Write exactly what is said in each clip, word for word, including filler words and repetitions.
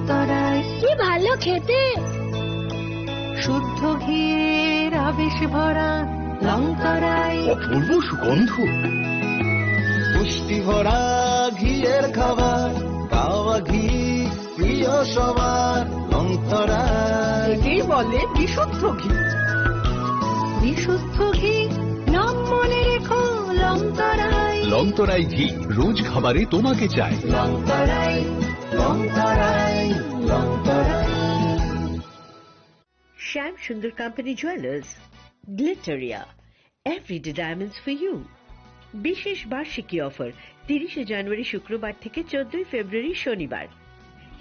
তরাই। কি ভালো খেতে। শুদ্ধ ঘিয়ের আবেশ ভরা লংতরাই। অপূর্ব সুগন্ধ। পুষ্টি ভরা ঘিয়ের খাবার, গাওয়া ঘি প্রিয় সবার, লংতরাই। একেই বলে বিশুদ্ধ ঘি। বিশুদ্ধ ঘি, নাম মনে রেখো, লংতরাই। লংতরাই ঘি, রোজ খাবারে তোমাকে চাই। লংতরাই, লংতরাই, Longtharai. Shyam Sundar company jewellers, Glitteria, everyday diamonds for you. বিশেষ বার্ষিকী অফার, তিরিশে জানুয়ারি শুক্রবার থেকে চোদ্দই ফেব্রুয়ারি শনিবার।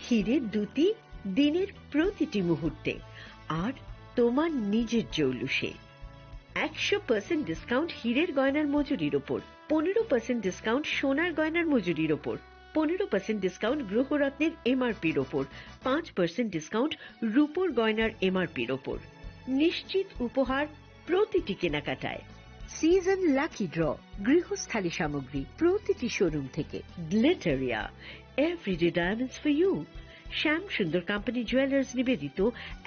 হিরে দুটি দিনের প্রতিটি মুহূর্তে, আর তোমার নিজের জৌলুসে। একশো পার্সেন্ট ডিসকাউন্ট হিরের গয়নার মজুরির ওপর, পনেরো পার্সেন্ট ডিসকাউন্ট সোনার গয়নার মজুরির ওপর, পনেরো পার্সেন্ট ডিসকাউন্ট গ্রহরত্নের এমআরপির ওপর, পাঁচ পার্সেন্ট ডিসকাউন্ট রূপোর গয়নার এমআরপির ওপর। নিশ্চিত উপহার প্রতিটি কেনাকাটায়। সিজন লাকি ড্র, গৃহস্থালী সামগ্রী প্রতিটি শোরুম থেকে। Glitteria, everyday diamonds for you. Shyam Sundar company jewellers নিবেদিত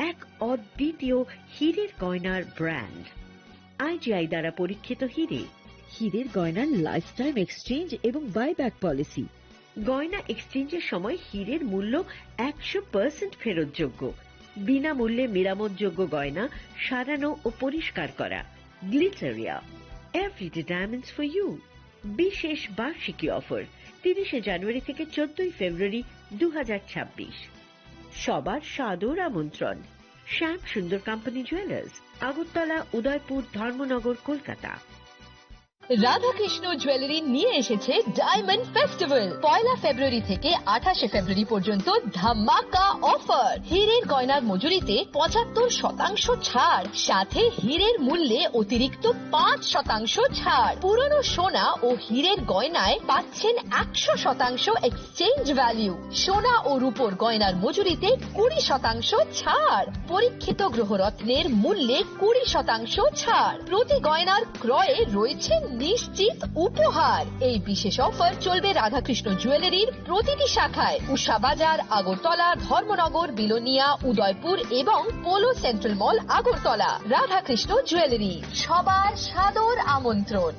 এক অদ্বিতীয় হীরের গয়নার ব্র্যান্ড। আইজিআই দ্বারা পরীক্ষিত হীরে। হীরের গয়নার লাইফ টাইম এক্সচেঞ্জ এবং বাইব্যাক পলিসি। গয়না এক্সচেঞ্জের সময় হীরের মূল্য একশো পার্সেন্ট ফেরতযোগ্য। বিনামূল্যে মেরামতযোগ্য গয়না সারানো ও পরিষ্কার করা। Glitteria, everyday diamonds for you. বিশেষ বার্ষিকী অফার, তিরিশে জানুয়ারি থেকে চোদ্দই ফেব্রুয়ারি দু হাজার ছাব্বিশ। সবার সাদর আমন্ত্রণ। শ্যাম সুন্দর কোম্পানি জুয়েলার্স, আগরতলা, উদয়পুর, ধর্মনগর, কলকাতা। রাধাকৃষ্ণ জুয়েলারি নিয়ে এসেছে ডায়মন্ড ফেস্টিভ্যাল। পয়লা ফেব্রুয়ারি থেকে আঠাশে ফেব্রুয়ারি পর্যন্ত ধামাকা অফার। হীরের গয়নার মজুরিতে পঁচাত্তর শতাংশ ছাড়, সাথে হীরের মূল্যে অতিরিক্ত পাঁচ শতাংশ ছাড়। পুরনো সোনা ও হীরের গয়নায় পাচ্ছেন একশো শতাংশ এক্সচেঞ্জ ভ্যালু। সোনা ও রূপোর গয়নার মজুরিতে কুড়ি শতাংশ ছাড়। পরীক্ষিত গ্রহরত্নের মূল্যে কুড়ি শতাংশ ছাড়। প্রতি গয়নার ক্রয়ে রয়েছে নিশ্চিত উপহার। এই বিশেষ অফার চলবে রাধাকৃষ্ণ জুয়েলারির প্রতিটি শাখায়, উষা বাজার, আগরতলা, ধর্মনগর, বিলোনিয়া, উদয়পুর এবং পোলো সেন্ট্রাল মল, আগরতলা। রাধাকৃষ্ণ জুয়েলারি, সবার সাদর আমন্ত্রণ।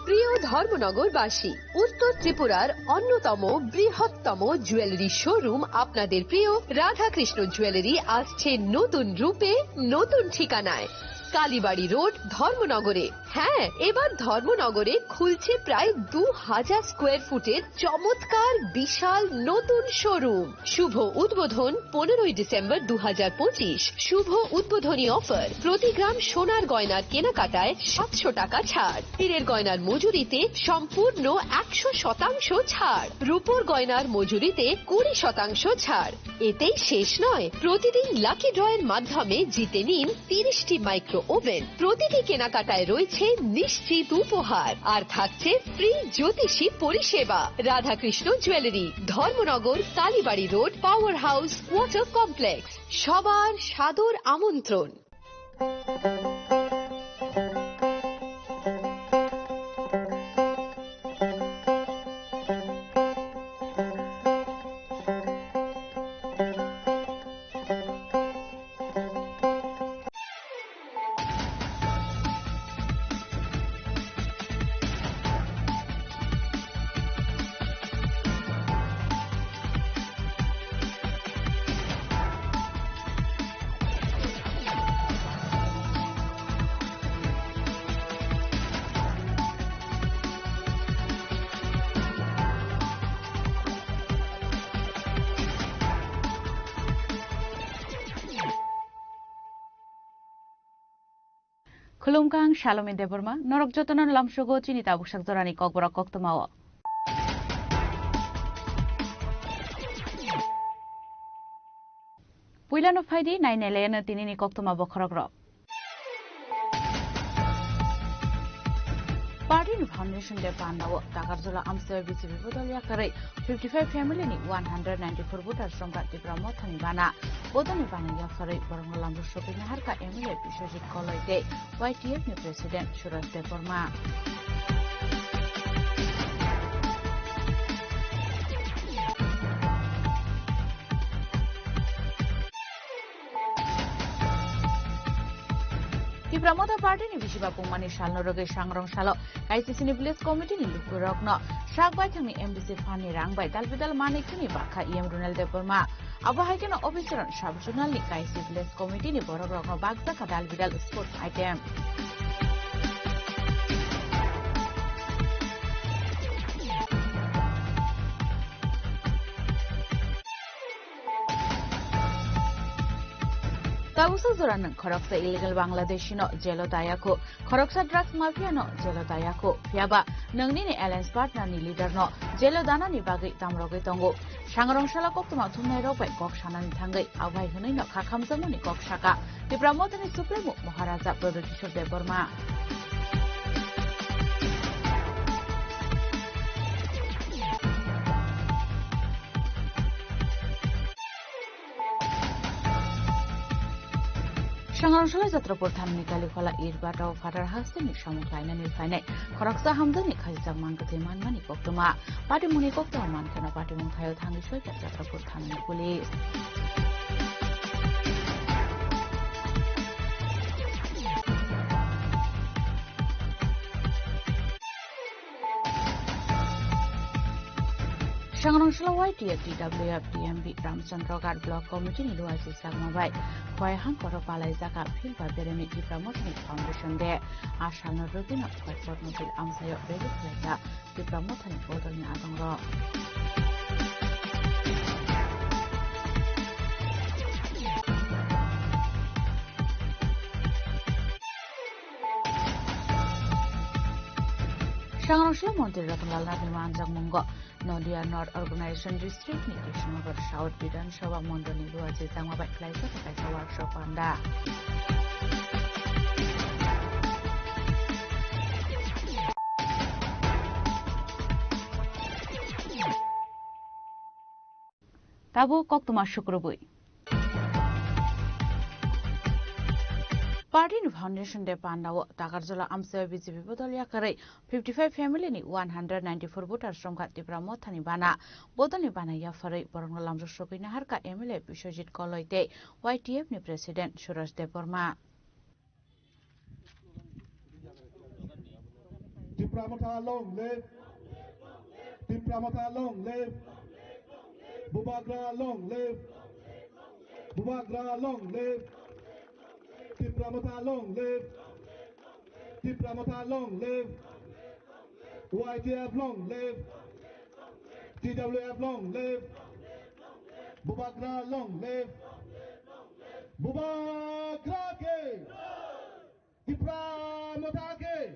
প্রিয় ধর্মনগরবাসী, উত্তর ত্রিপুরার অন্যতম বৃহত্তম জুয়েলারি শোরুম আপনাদের প্রিয় রাধাকৃষ্ণ জুয়েলারি আসছে নতুন রূপে, নতুন ঠিকানায়। কালীবাড়ি রোড, ধর্মনগরে। হ্যাঁ, এবার ধর্মনগরে খুলছে প্রায় দু হাজার স্কোয়ার ফুটের চমৎকার বিশাল নতুন শোরুম। শুভ উদ্বোধন পনেরোই ডিসেম্বর দু হাজার পঁচিশ। শুভ উদ্বোধনী অফার, প্রতি গ্রাম সোনার গয়নার কেনাকাটায় সাতশো টাকা ছাড়, হীরের গয়নার মজুরিতে সম্পূর্ণ একশো শতাংশ ছাড়, রূপোর গয়নার মজুরিতে কুড়ি শতাংশ ছাড়। এতেই শেষ নয়, প্রতিদিন লাকি ড্রয়ের মাধ্যমে জিতে নিন তিরিশটি মাইক্রো ওভেন। প্রতিটি কেনাকাটায় রয়েছে নিশ্চিত উপহার, আর থাকছে ফ্রি জ্যোতিষী পরিষেবা। Radhakrishna jewellery, Dharmanagar, Kalibari road, power house, water complex. সবার সাদর আমন্ত্রণ। Khulumkha, ang Salome Debbarma, norok jotono lamsogo chini tabuk sak jorani kokborok koktwmao. Puilano phaidi, nainailaino tinini koktwma bokhorokrok. Party ni foundation day pandao Takarjala amsai B J P bodol yakarwi fifty five family ni one hundred ninety four voters romkha Tipra Mothani bana. Bodolni bana yakarwi borokno lambu sokwi naharkha M L A Biswajit Koloi tei Y T F ni president Suraj Debbarma. Tipra Motha Party ni bisiba pungmani salno rwgwi Sangrong salo K C C ni Village Committee ni lukurokno sak baithangni M D C fund ni rang bai dalbidal manwi khwni bakha E M Runel Debbarma. Abo hai kheno officer on sub zonal ni K C C Village Committee ni borok rokno bakjakha dalbidal sports item. Tabuksa jora nwng khoroksa illegal Bangladeshi no jelo dayakho, khoroksa drugs mafia no jelo dayakho, phiyaba nwng nini alliance partner ni leader no jelo danani bagwi tamrogwi tongo. Sangrong sala koktwma thumnai rok bai kok sanani thangwi abo hai hwnwi no kha khamjakmani kok saka Tipra Mothani Supremo Maharaja Pradyot Kishore Debbarma. Sangrong sala Jatrapur thanani Kaliphala Irbata o phatar hasteni samung khlainani phainai khoroksa hamjakni khajijak mangkwthwi manmani koktwma. Patimungni koktwma mankheno patimung thaio thangwi soibar Jatrapur thanani police. Sangrong sala Y T F, T W F, T M B, Ramchandra Ghat Block Committee ni luaisi sakma bai Khowai hangkoro palai jaka philba beremni Tipra Mothani Foundation Day. A salno rwgwino Khowai Potmobil amsaio rally khlaijak Tipra Mothani bodolni adongrok. Sangrong sala Montri Ratan Lal Nathni manjakmungo Nodia North Organization District ni Krishnanagar South Bidhan Sabha Mondol ni luaisi jangma bai khlaijak kaisa workshop panda. Tabuk koktwma sukrubwi. Party ni Foundation Day pandao Takarjala amchaio B J P bodol yakarwi fifty five family ni one hundred ninety four voters romkha Tipra Mothani bana. Bodolni bana yapharwi borokno lamjak sogwi naharkha M L A Biswajit Koloi tei Y T F ni President Suraj Debbarma. Tipra Motha long live. Tipra Motha long live. Bubagra long live. Bubagra long live. Tipra Motha long live. Tipra Motha long live. Y T F long live. T W F long live. Bubagra long live. Bubagra ke. Tipra Motha ke.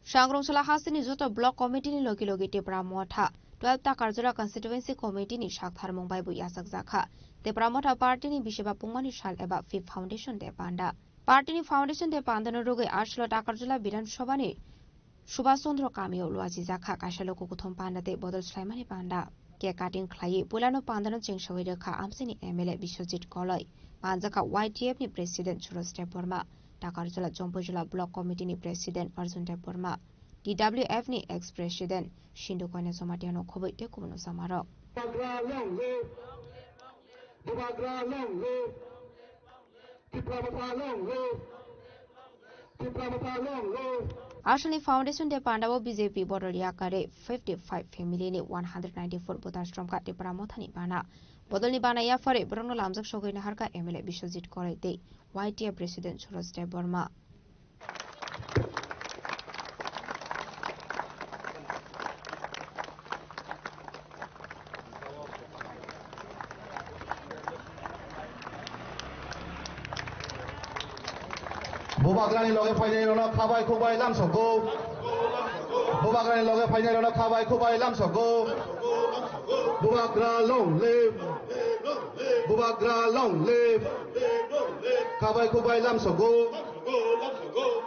Sangrong sala hasteni joto block committee ni logi logi Tipra Motha twelve Takarjala constituency committee ni saktharmung bai bo yachakjakha. Tipra Motha party ni bisiba pungmani sal eba fifth foundation day panda. Party ni foundation day pandano rwgwi aslo Takarjala Bidhan Sabha ni Subhash Chandra kamio luachijakha kaisa luku kuthum panda tei bodol swlaimani panda. Cake cutting khlaiwi puilano pandano chengsawi rwkha amchaini M L A Biswajit Koloi, manjakha Y T F ni President Suraj Debbarma, Takarjala Jampuijala Block Committee ni President Arjun Debbarma, T W F ni ex President Sindhu Koina Jamatiano khobwi tei kubun jamarok. Bubagra long live. Bubagra long live. Tipra Motha long live. Tipra Motha long live. Aswlni foundation day pandao B J P bodol yakarwi fifty five family ni one hundred ninety four voters romkha Tipra Mothani bana. Bodolni bana yapharwi borokno lamjak sogwi naharkha M L A Biswajit Koloi tei Y T F President Suraj Debbarma. Bubagrani loge phainai rokno khabai khukbai lamsogo. Bubagrani loge phainai rokno khabai khukbai lamsogo. Bubagra long live. Bubagra long live. Khabai khukbai lamsogo.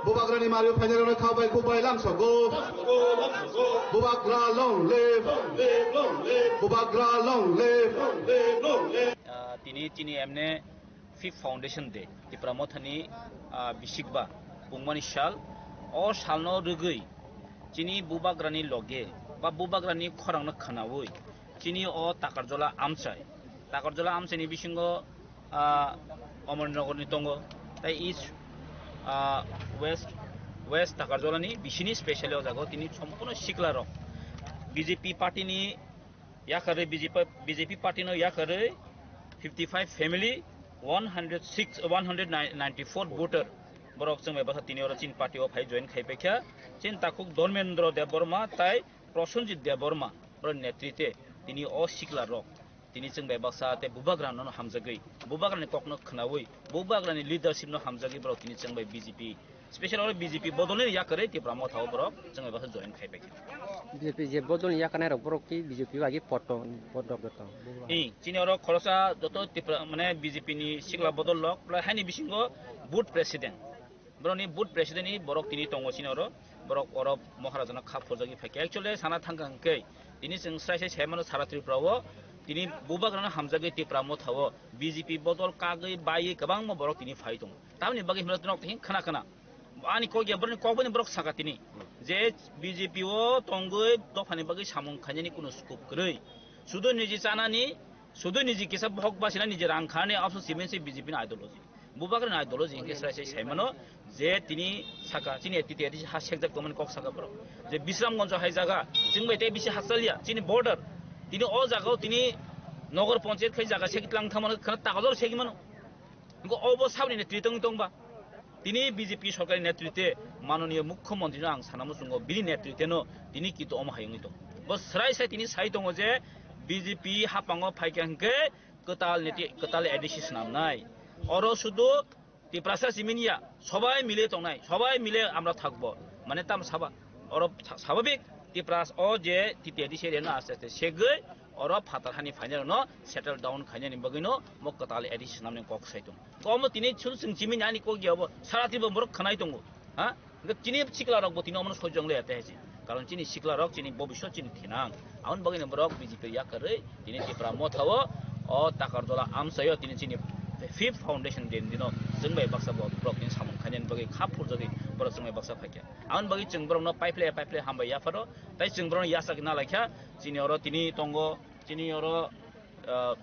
Bubagrani mario phainai rokno khabai khukbai lamsogo. Bubagra long live. Bubagra long live. Ah, tini, tini emne fifth foundation day, Tipra Mothani, ah, bisikba pungmani sal. O salno rwgwi chini Bubagrani loge ba Bubagrani khorangno khwnawi chini o Takarjala amchai, Takarjala amchaini bisingo, ah, Amarnagarni tongo, tei East, Ah, West, West Takarjolani bisini specially o jaga o tini sompono sikla rok B J P party ni yakarwi B J P, B J P party no yakarwi fifty five family, one hundred six, one hundred ninety four voter borok chwng bai bwsa tini oro chini party o phai join khai paikha. Chini takhuk Dharmendra Debbarma tai Prosenjit Debbarma borok netrite tini o sikla rok tini chwng bai baksa tei bubagrano no hamjagwi, bubagrani kokno khnaui, bubagrani leadership no hamjagwi borok tini chwng bai B J P, special oro B J P bodolni yakarwi Tipra Motha o borok chwng bai baksa join khai paikha. B J P je bodolni yakarnai rok borok ki B J P bai ki poto, poto joto. I, chini oro khorosa joto Tipra, mane B J P ni sikla bodol rok, prai haini bisingo booth president. Borokni booth president ni borok tini tongo chini oro, borok oro Maharajano kha phurjagwi phaikha. Actually sana thangkha hwnkhe tini chwng srai sai saimano sara Tripura o tini bubagrano hamjagwi Tipra Motha o B J P bodol kagwi baiwi kwbangma borok tini phai tongo. Tamoni bagwi hwnba norok tini khna khna ani kok ya borokni kok boni borok saka tini je B J P o tongwi dophani bagwi samung khainani kuno scope kwrwi. Sudu niji chanani, sudu niji kisa bohok basina niji rang khanani abso simen se B J P ni ideology. Bubagrani ideology hwnkhe srai sai saimano je tini saka chini T T A D C ha sekjak tongmani kok saka borok. Je Bisramganj hai jaga chwng bai tei bisi hakchaliya chini border. Tini o jaga o tini Nagar Panchayat khai jaga seki tlang thangmano khana takajor seki mano. Hwnkhe obo saboni netrito wng tongba. Tini B J P sorkari netrite manoniyo mukhyamantri no ang sana muchungo bini netrite no tini kintu omo hai wngwi tongo. Bo srai sai tini sai tongo je B J P haphango phaikha hwnkhe kwtal niti, kwtal A D C swnamnai. Oro sudu Tiprasa siminiya, sobai mile tongnai, sobai mile amra thakbo. Mane tam saba, oro sa-, sababik Tipras o je T T A D C area no aste aste segwi oro phatar hani phainai no settle down khainani bagwi no mo kwtal A D C swnamni kok sai tong. Komo tini chun sung chimini ani kok ya bo, sara tibo borok khanai tongo. Ha? Hwnkhe chini sikla rok bo tini omono sojong le ate hai se. Karon chini sikla rok chini bobiswt chini thinang. Aboni bagwi no borok B J P yakarwi tini Tipra Motha o, o Takarjola amchaio tini chini fifth foundation day ni dino chwng bai baksa bo-, borok tini samung khainani bagwi kha phurjagwi borok chwng bai baksa phaikha. Aboni bagwi chwng borokno paiphlai paiphlai hambai yapharo, tai chwng borokno yachak na laikha. Chini oro tini tongo, chini oro, ah,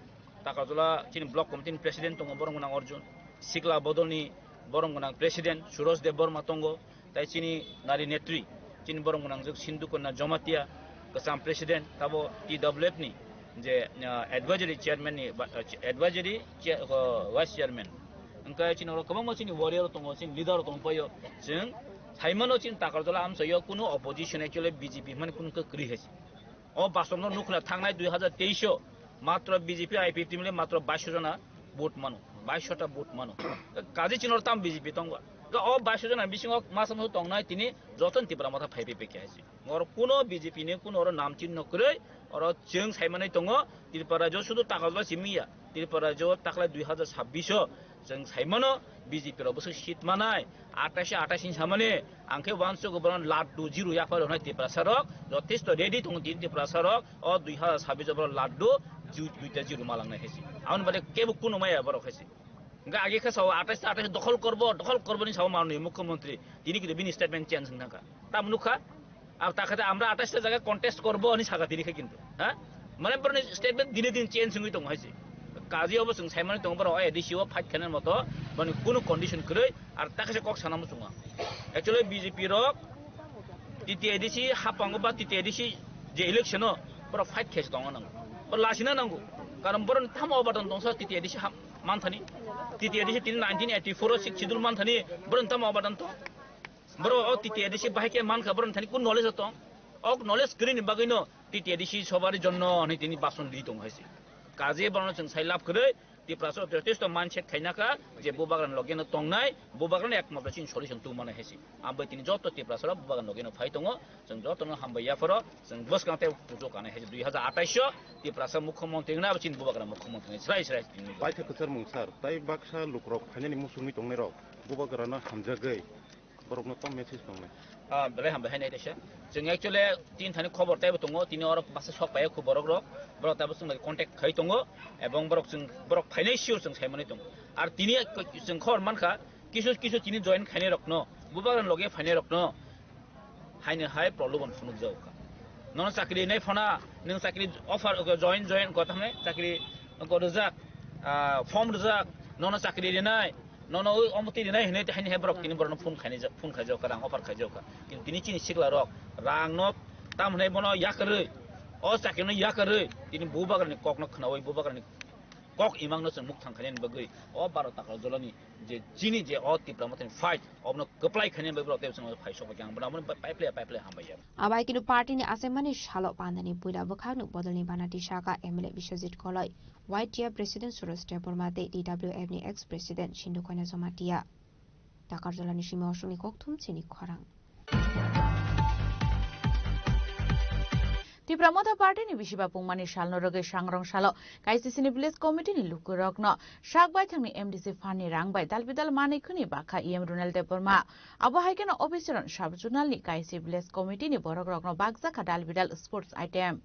Takarjola chini block committee ni president tongo borok gwnang Arjun, sikla bodolni borok gwnang president Suraj Debbarma tongo, tai chini nari netri, chini borok gwnangjwk Sindhu Kanya Jamatia, kwcham president, tabo T W F ni je, ah, advisory chairman ni ba, ah, advisory chair, ah, vice chairman. Hwnkhe chini oro kwbangma chini warrior tongo, chini leader tongo paio. Chwng saimano chini Takarjola amchaio kuno opposition actually B J P hwnmani kuno kwrwi hai se. O basongno nukla thangnai dui hazar teis o matro B J P I P F T mile matro baish jona vote mano, baish ta vote mano. Kaji chinor tam B J P tongba. O baish jona bisingo masam tongnai tini joton Tipra Motha phai phai khe hai se. Oro kuno B J P ni kuno oro nam chinno kwrwi, oro chwng saimanai tongo, Tripura rajyo sudu Takarjola simi ya, Tripura rajyo taklai dui hazar sabbish o chwng saimano B J P rok bwswk seat manai, atais atais ni samani, ang khe uansuk borok laddu jiru yaphar hwnai Tiprasa rok, jothesto ready tongo tini Tiprasa rok, o dui hazar sabbish o borok laddu ju-, duita jiru malangnai hai se. Aboni baade kebo kuno maya borok hai se. Hingke age khe sao atais atais dokhol korbo, dokhol korbo ni sao manwi mukhyamantri. Tini kintu bini statement change wng thangkha. Tam nukha? Ar ta khe amra atais ta jaga contest korbo ni saka tini khe kintu. Ha? Mane boroni statement dine din change wngwi tongo hai se. Kaji obo chwng saimani tongo borok A D C o fight khainani moto boni kunu condition kwrwi ar ta khe kok sana muchungo. Actually B J P rok T T A D C hapango ba T T A D C je election o borok fight khe tongo nang. Bo lasina nango. Karon boroni tamo obadan tongsa T T A D C ha-, manthani. T T A D C tini nineteen eighty-four o Sixth Schedule manthani, boroni tamo obadan tong. Borok o T T A D C bahai khe mankha, boroni thani kun knowledge tong. Ok knowledge kwrwini bagwino T T A D C sobari jonno hwnwi tini bason di tong hai se. Kaje borokno chwng sai lab kwrwi, Tiprasa jotesto mindset khainakha je bubagrani logeno tongnai, bubagrani ekmatro chini solution tubumani hai se. Ambai tini joto Tiprasa rok bubagrani logeno phai tongo, chwng jotono hambai yapharo, chwng bwskang tei pujo kanai hai se dui hazar atais o Tiprasa mukhyamantri wngna abo chini bubagra mukhyamantri wngwi srai srai tini. Paitha kwchar mung sir, tai baksa lukrok phainani muchungwi tongnairok bubagrano hamjagwi borokno tamo message tongnai? Ah, belai hambai hai nai kaisa. Chwng actually tin thani khobor taibo tongo, tini oro baksa sok paiya khu borok rok, borok taibo chwng bai contact khai tongo, ebong borok chwng, borok phainai sure chwng saimani tongo. Ar tini chwng khobor mankha, kisu kisu tini join khainai rokno, bubagrani loge phainai rokno, haino hai prolobon phunukjago kha. Nono chakri rinai phano, nwng chakri offer, join, join, kothamne chakri ko rijak, ah, form rijak, nono chakri rinai, Nono omo tini nai hinwi haini hai borok tini borokno phone khainai jak, phone khaijak kha, rang offer khaijak kha. Kintu tini chini sikla rok rang no tam hinwi bono yakarwi, o chakri no yakarwi, tini bubagrani kok no khwnawi bubagrani kok imang no chwng mukthang khainani bagwi o baro takal jolani je chini je o Tipra Mothani fight obono kwplai khainani bagwi borok tei chwng phai sok khe ang bono paiple paiple hambai ya. Abai kinu party ni achaimani salo pandani puila bwkhakni bodolni banati saka M L A Biswajit Koloi, Y T F President Suresh Debbarma tei T W F ni ex President Sindhu Koina Jamatia. Takarjalani simi osongni kokthum chini khorang. Tipra Motha Party ni bisiba pungmani salno rwgwi sangrong salo K C C ni Village Committee ni lukurokno sak baithangni M D C fund ni rang bai dalbidal manwi khwni bakha E M Runal Debbarma. Abo hai kheno Obicharan Sub Zonal ni K C C Village Committee ni borokrokno bakjakha dalbidal sports item.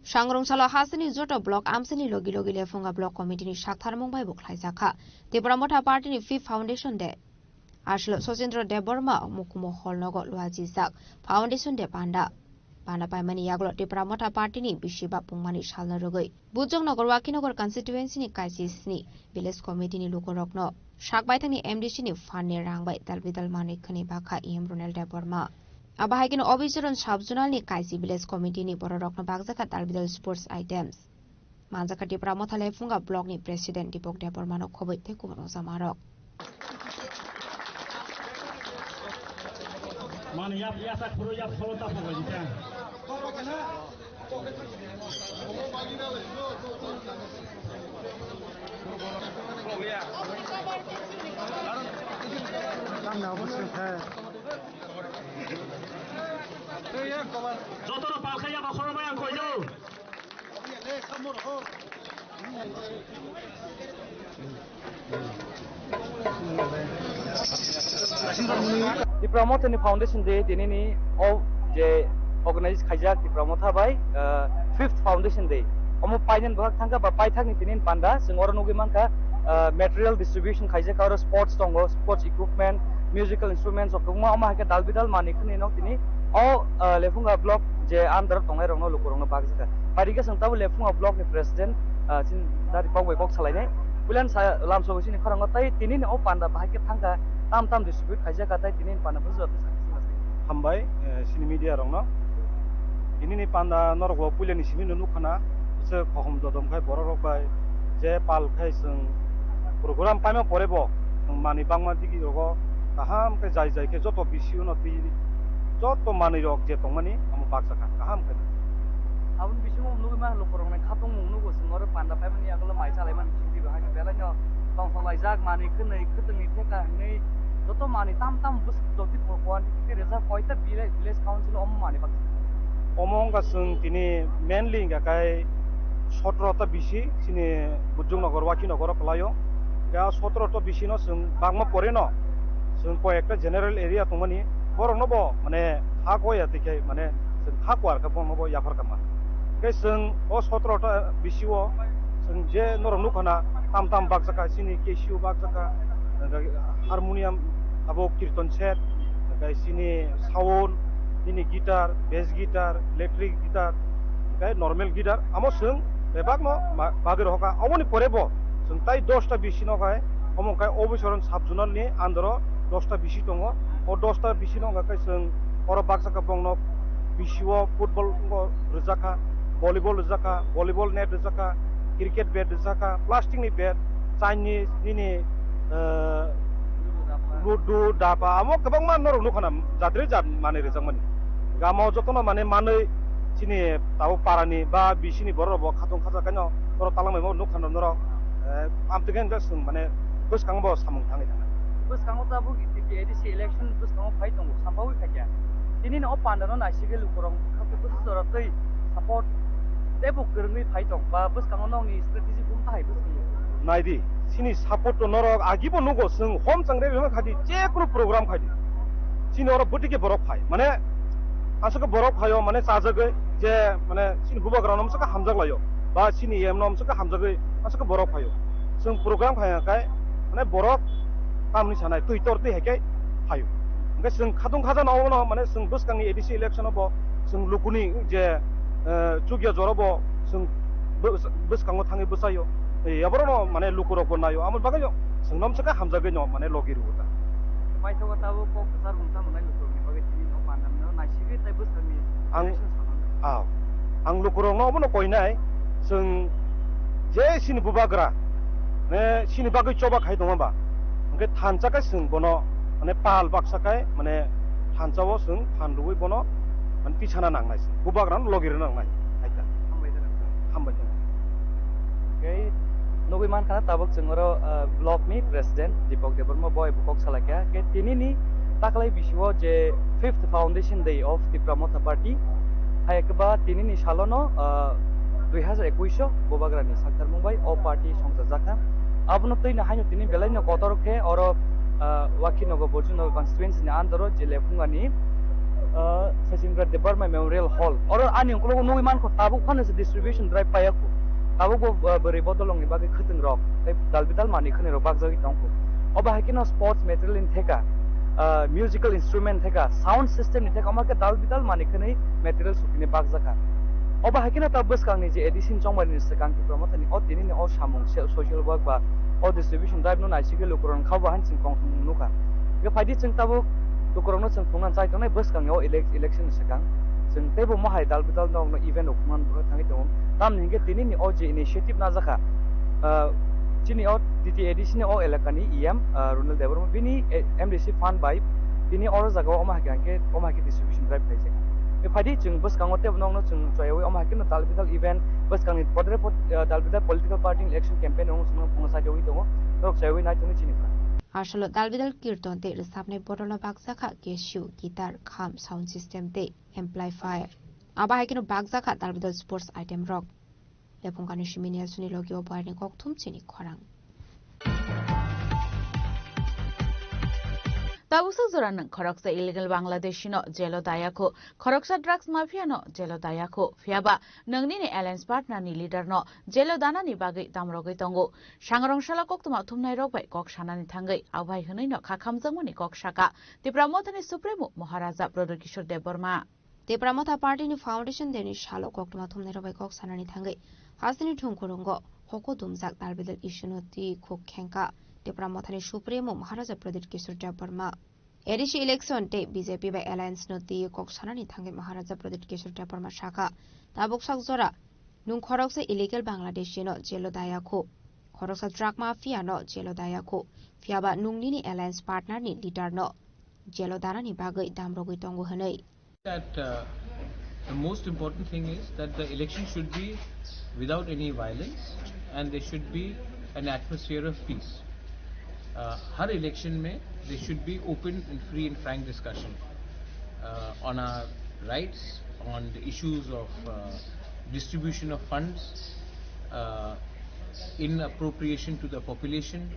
Sangrong salo hasteni joto block amsani logi logi Lephunga Block Committee ni saktharmung bai bo khlaijakha. Tipra Motha Party ni fifth Foundation Day. Aslo Sachendra Debbarma Mukumo Hall nogo luajijak Foundation Day panda. Panda paimani yagulo Tipra Motha Party ni bisiba pungmani salno rwgwi Bujong Nagar Wakinagar constituency ni kaisi sni Village Committee ni lukurokno sak baithangni M D C ni fund ni rang bai dalbidal manwi khwni bakha E M Runal Debbarma. Abo hai kheno Obicharan Sub Zonal ni kaisi Village Committee ni bororokno bakjakha dalbidal sports items. Manjakha Tipra Motha Lephunga Block ni President Dipok Debbarma no khobwi tei kubun ojamarok. Mani yap yasa khuru yap solo ta phagai dita. Jotono palkhai yaba khorokbai ang koijago. Tipra Motha ni Foundation Day tinini o je organize khaijak Tipra Motha bai, ah, fifth Foundation Day. Omo painani bwkhak thangkha ba paithakni tinini panda chwng oro nugwi mankha, ah, material distribution khaijak oro sports tongo, sports equipment, musical instruments rok kwbangma omo hai khe dalbidal manwi khwnwi no tini o, ah, Lephunga block je under tongnai rokno lukurokno bakjakha. Pairikhe chwng tabuk Lephunga block ni president, ah, chini dari kok bai kok salainai. Puilan sa lamsogo chini khorang o tai tini ni o panda bahai khe thangkha tam tam distribute khaijak kha tai tini ni panda bwswk. Hambai, eh, chini media rokno. Tini ni panda norok bo puila ni simi no nukha na. Chwk hohom dodom khai borok rok bai je pal khai chwng program paima pore bo chwng manwi bangma digi rogo kaham khe jai jai khe joto bisi uno twi joto manwi rok je tongmani amo baksa kha kaham khe. Aboni bisingo nugwi mano lukurokni khatungmung nugo chwng oro panda paimani yagulo mai chalaimani chwngtwi bo haino belai no tongthok laijak manwi khwnwi khwtwngni theka hinwi joto manwi tam tam bwswk jotwi bo kuan twi rijak koita village council omo manwi baksa. Omo wngkha chwng tini mainly hingkha khe sotro ta bisi chini Bujung Nagar, Waki Nagar o kwlaio. Hingkhe a sotro ta bisi no chwng bangma pore no chwng koi ekta general area tongmani borok no bo mane kha ko ya twi khe mane chwng kha kuar khe borok no bo yaphar kha ma. Hingkhe chwng o sotro ta bisi o chwng je norok nukha na tam tam baksa kha chini K C U baksa kha, harmonium abo kirton set, hingkhe chini sound, nini guitar, bass guitar, electric guitar, hingkhe normal guitar, amo chwng bebak no ma-, bagwi rohor kha. Aboni pore bo chwng tai dosta bisi no khai, omo khai Obicharan sub zonal ni under o dosta bisi tongo. O dosta bisi no khai chwng oro baksa kha bong no bisi o football rijak kha, volleyball rijak kha, volleyball net rijak kha, cricket bat rijak kha, plastic ni bat, Chinese, nini, eh, ludu, dapa, amo kwbangma norok nukha na jat re jat manwi rwjakmani. Gamo jotono mane manwi chini tabuk parani ba bisini borok rok bo khatung khajak kaino borok talangbai bo nukha norok, eh, amtwkhe hwnkhe chwng mane bwskango bo samung thangwi thangkha. Bwskango tabuk T P A D C election bwskango phai tongo, sampaui khaikha. Tinini o pandano naisigwi lukurok bwkha khe bwsajora twi support teibo kwrwngwi phai tong ba bwskango nokni strategy kung tahai bwskango. Naidi, chini support to norok agibo nugo, chwng hom chang rwi rwna khadi, jekunu program khadi. Chini oro bwtwi khe borok phai, mane, aswk borok phaio, mane, chajagwi je, mane, chini bubagrano masa khe hamjak laio, ba chini E M no masa khe hamjagwi, aswk borok phaio. Chwng program khai khe, mane, borok tamni sanai twi tor twi hai khe phaio. Hwnkhe chwng khatung khaja no, mane, chwng bwskangni A D C election o bo chwng lukuni je, eh, chukya jora bo chwng bw-, bwskango thangwi bwchaio. Eh, aborokno, mane, lukurokbo naio. Amo bagwi Chwng nomsaka hamjagwi no mane logi rwo ta. Paithago tabuk kok kwchar mungsa mwnai lukurokni bagwi tini no pandamno naisigwi tei bwskangni Ang, election salon. Ah, ang lukurokno obono koinai, chwng je chini bubagra, ne chini bagwi choba khai tongma ba, hwnkhe thansa khe chwng bono mane pal baksa khai mane thansa o chwng phan rwui bono mane tisana nangnai, bubagrano logi rwna nangnai. Hai ta. Hambai jana. Hambai jana. Okay, nugui mankha na tabuk chwng oro, ah, block ni president Deepak Debbarma boi bo kok salai kha. Ke tini ni taklai bisio je fifth foundation day of Tipra Motha Party. Hai ke ba tini ni salo no, ah, dui hazar ekuish o bubagra ni sakthar mung bai o party songcha jakha. Abono twi no haino tini belai no kotor khe oro, ah, Wakhi Nogo Borju Nogo constituency ni under o je lephunga ni, ah, Sachin Debbarma Memorial Hall. Oro ani ukulok nugui mankha tabuk phano se distribution drive paiya kho. Tabuk bo, ah, bwrwi bodolongni bagwi khwtwng rok tei dal bidal manwi khwnwi rok bakjagwi tongkho. Obo hai kheno sports material ni theka, ah, musical instrument theka, sound system ni theka, omo khe dal bidal manwi khwnwi material sukini bakjakha. Obo hai kheno ta bwskangni je A D C ni chongmani swkang Tipra Mothani o tinini o samung se-, social work ba o distribution drive no naisigwi lukurokni khabo hansing kongthumung nukha. Hwnkhe phaidi chwng tabuk lukurokno chwng phunukna chai tongnai bwskangni o elec-, election ni swkang. Chwng teibo mohai dal bidal nokno event rok phunukna thangwi tongo. Tamni hwnkhe tinini o je initiative najakha, ah, chini o T T A D C ni o elakani E M, ah, Runil Debbarma bini, eh, M D C fund bai tini oro jagao omo hai khe, omo hai khe distribution drive khlaijak. Bephaidi chwng bwskango teibo nokno chwng choyawi omo hai kheno dal bidal event bwskangni podre pod, ah, dal bidal political party ni election campaign rok chwngno phunukna chaiwi tongo. Norok choyawi nai tongwi chini pha. Asolo dal bidal kirton tei rwchapnai bodolno bakjakha cashew, guitar, kham, sound system tei amplifier. Abo hai kheno bakjakha dal bidal sports item rok. Lephungkani simi Nelsoni logi o buarni kokthum chini khorang. Tabuksa jora nwng khoroksa illegal Bangladeshi no jelo dayakho, khoroksa drugs mafia no jelo dayakho, phiyaba nwng nini alliance partner ni leader no jelo danani bagwi damrogwi tongo. Sangrong salo koktwma thumnai rok bai kok sanani thangwi abai hwnwi no kha khamjakmani kok saka Tipra Mothani Supremo Maharaja Pradyut Kishore Debbarma. Tipra Motha Party ni Foundation Day ni salo koktwma thumnai rok bai kok sanani thangwi hasteni thumkurongo hoko dumjak dal bidal issue no twi khuk khengkha Tipra Mothani Supremo Maharaja Pradyut Kishore Debbarma. A D C election tei B J P bai alliance no twi kok sanani thangwi Maharaja Pradyut Kishore Debbarma sakha, tabuk sak jora nwng khoroksa illegal Bangladeshi no jelo dayakho, khoroksa drug mafia no jelo dayakho, phiyaba nwng nini alliance partner ni leader no jelo danani bagwi damrogwi tongo hwnwi. That, uh, the most important thing is that the election should be without any violence and there should be an atmosphere of peace. Uh, हर election में there should be open and free and frank discussion, uh, on our rights, on the issues of, uh, distribution of funds, uh, in appropriation to the population,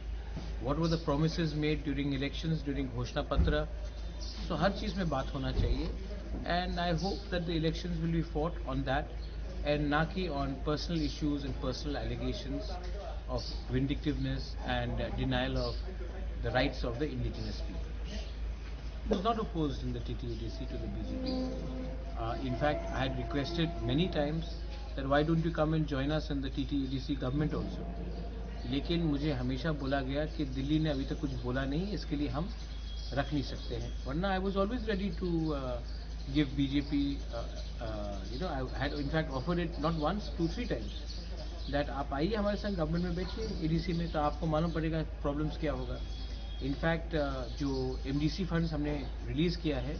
what were the promises made during elections, during घोषणा पत्र, तो हर चीज़ में बात होना चाहिए। And I hope that the elections will be fought on that and ना कि on personal issues and personal allegations of vindictiveness and, uh, denial of the rights of the indigenous people. I was not opposed in the T T A D C to the B J P. Uh, in fact, I had requested many times that why don't you come and join us in the T T A D C government also. लेकिन मुझे हमेशा बोला गया कि दिल्ली ने अभी तक कुछ बोला नहीं, इसके लिए हम रख नहीं सकते हैं। वरना I was always ready to, uh, give B J P, uh, uh, you know, I had in fact offered it not once, two, three times, that आप आइए हमारे संग गवर्नमेंट में बैठिए एडीसी में, तो आपको मालूम पड़ेगा प्रॉब्लम्स क्या होगा। इनफैक्ट, अ, जो एमडीसी फंड्स हमने रिलीज किया है,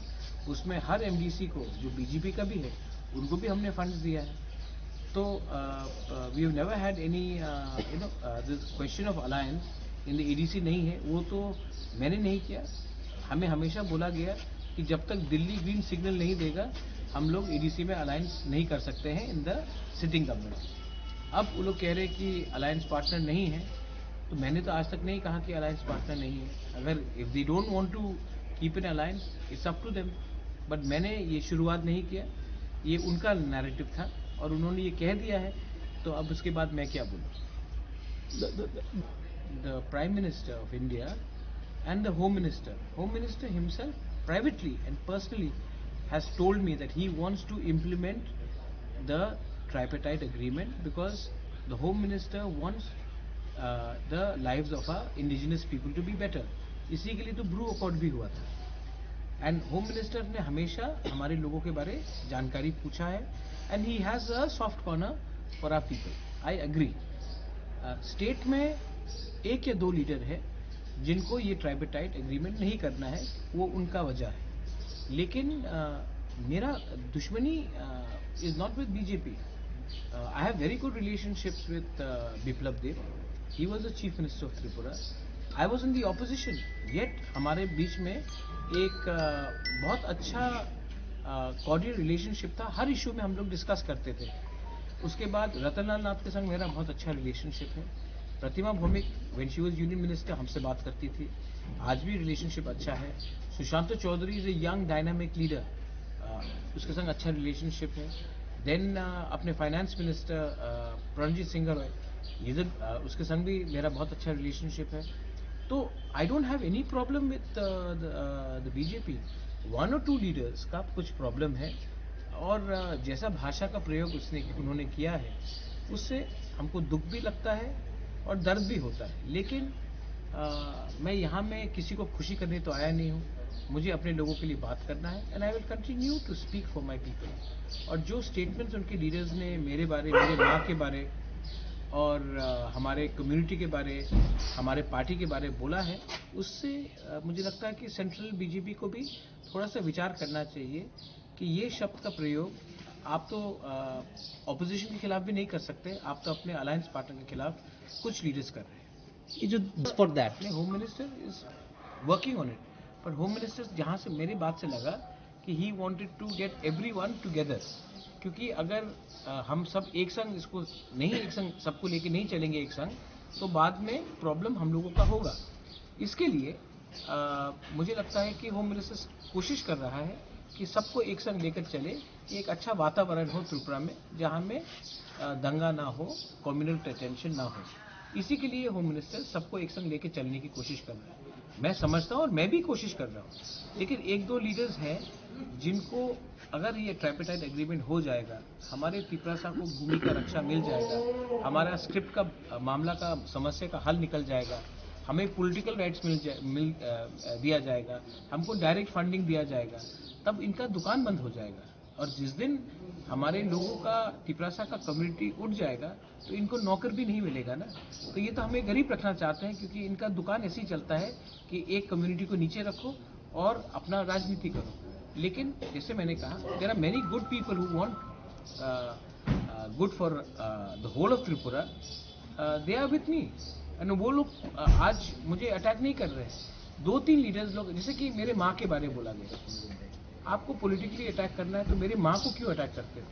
उसमें हर एमडीसी को, जो बीजेपी का भी है, उनको भी हमने फंड्स दिया है। तो, अ, अ, we have never had any, a, you know, a, this question of alliance in the ADC नहीं है, वो तो मैंने नहीं किया। हमें हमेशा बोला गया कि जब तक दिल्ली ग्रीन सिग्नल नहीं देगा, हम लोग एडीसी में अलायंस नहीं कर सकते हैं इन द सिटिंग गवर्नमेंट। अब वो लोग कह रहे हैं कि अलायंस पार्टनर नहीं है, तो मैंने तो आज तक नहीं कहा कि अलायंस पार्टनर नहीं है। अगर if they don't want to keep an alliance, it's up to them, but मैंने ये शुरुआत नहीं किया, ये उनका नैरेटिव था और उन्होंने ये कह दिया है, तो अब उसके बाद मैं क्या बोलूँ? The, the, the, the Prime Minister of India and the Home Minister, Home Minister himself privately and personally has told me that he wants to implement the tripartite agreement because the Home Minister wants uh, the lives of our indigenous people to be better. इसी के लिए तो Bru accord भी हुआ था। And home minister ने हमेशा हमारे लोगों के बारे जानकारी पूछा है। And he has a soft corner for our people, I agree. State में एक या दो लीडर है जिनको ये ट्राइबेटाइट एग्रीमेंट नहीं करना है, वो उनका वजह है। लेकिन uh, मेरा दुश्मनी is not with B J P. I have very good relationships with Biplab Deb. He was the chief minister of Tripura. I was in the opposition, yet हमारे बीच में एक uh, बहुत अच्छा कॉर्डियल रिलेशनशिप था। हर इशू में हम लोग डिस्कस करते थे। उसके बाद रतनलाल नाथ के संग मेरा बहुत अच्छा रिलेशनशिप है। प्रतिमा Bhowmik, when she was union minister, हमसे बात करती थी। आज भी रिलेशनशिप अच्छा है। Sushant Chowdhury is a young dynamic leader, उसके संग अच्छा रिलेशनशिप है। देन अपने फाइनेंस मिनिस्टर प्रणजीत सिंह रॉय, ये जब uh, उसके संग भी मेरा बहुत अच्छा रिलेशनशिप है। तो I don't have any problem with the B J P. One or two leaders का कुछ प्रॉब्लम है, और uh, जैसा भाषा का प्रयोग उसने उन्होंने किया है, उससे हमको दुख भी लगता है और दर्द भी होता है। लेकिन uh, मैं यहाँ में किसी को खुशी करने तो आया नहीं हूँ। मुझे अपने लोगों के लिए बात करना है, and I will continue to speak for my people. और जो स्टेटमेंट्स उनके लीडर्स ने मेरे बारे, मेरे माँ के बारे और uh, हमारे कम्युनिटी के बारे, हमारे पार्टी के बारे बोला है, उससे uh, मुझे लगता है कि सेंट्रल बीजेपी को भी थोड़ा सा विचार करना चाहिए कि ये शब्द का प्रयोग आप तो अपोजिशन के खिलाफ भी नहीं कर सकते, आप तो अपने अलायंस पार्टनर के खिलाफ कुछ लीडर्स कर रहे हैं। Is it for that? नहीं, home minister is working on it, पर होम मिनिस्टर जहाँ से मेरी बात से लगा कि he wanted to get everyone together, क्योंकि अगर uh, हम सब एक संग इसको नहीं, एक संग सबको लेके नहीं चलेंगे एक संग, तो बाद में प्रॉब्लम हम लोगों का होगा। इसके लिए uh, मुझे लगता है कि होम मिनिस्टर कोशिश कर रहा है कि सबको एक संग लेकर चले, कि एक अच्छा वातावरण हो त्रिपुरा में, जहाँ में uh, दंगा ना हो, कम्युनल टेंशन ना हो। इसी के लिए होम मिनिस्टर सबको एक संग लेके चलने की कोशिश कर रहा है। मैं समझता हूँ और मैं भी कोशिश कर रहा हूँ, लेकिन एक दो लीडर्स हैं जिनको अगर ये ट्राइपेटाइट एग्रीमेंट हो जाएगा, हमारे तिपरासा को भूमि का रक्षा मिल जाएगा, हमारा स्क्रिप्ट का मामला का समस्या का हल निकल जाएगा, हमें पॉलिटिकल राइट्स मिल, जा, मिल आ, दिया जाएगा, हमको डायरेक्ट फंडिंग दिया जाएगा, तब इनका दुकान बंद हो जाएगा। और जिस दिन हमारे लोगों का, तिपरासा का कम्युनिटी उठ जाएगा, तो इनको नौकर भी नहीं मिलेगा ना। तो ये तो हम एक गरीब रखना चाहते हैं, क्योंकि इनका दुकान ऐसे ही चलता है कि एक कम्युनिटी को नीचे रखो और अपना राजनीति करो। लेकिन जैसे मैंने कहा, there are many good people who want good for the whole of Tripura, they are with me. And वो लोग आज मुझे अटैक नहीं कर रहे हैं। दो तीन लीडर्स लोग, जैसे कि मेरे माँ के बारे में बोला गया, आपको पॉलिटिकली अटैक करना है तो मेरी माँ को क्यों अटैक करते थे?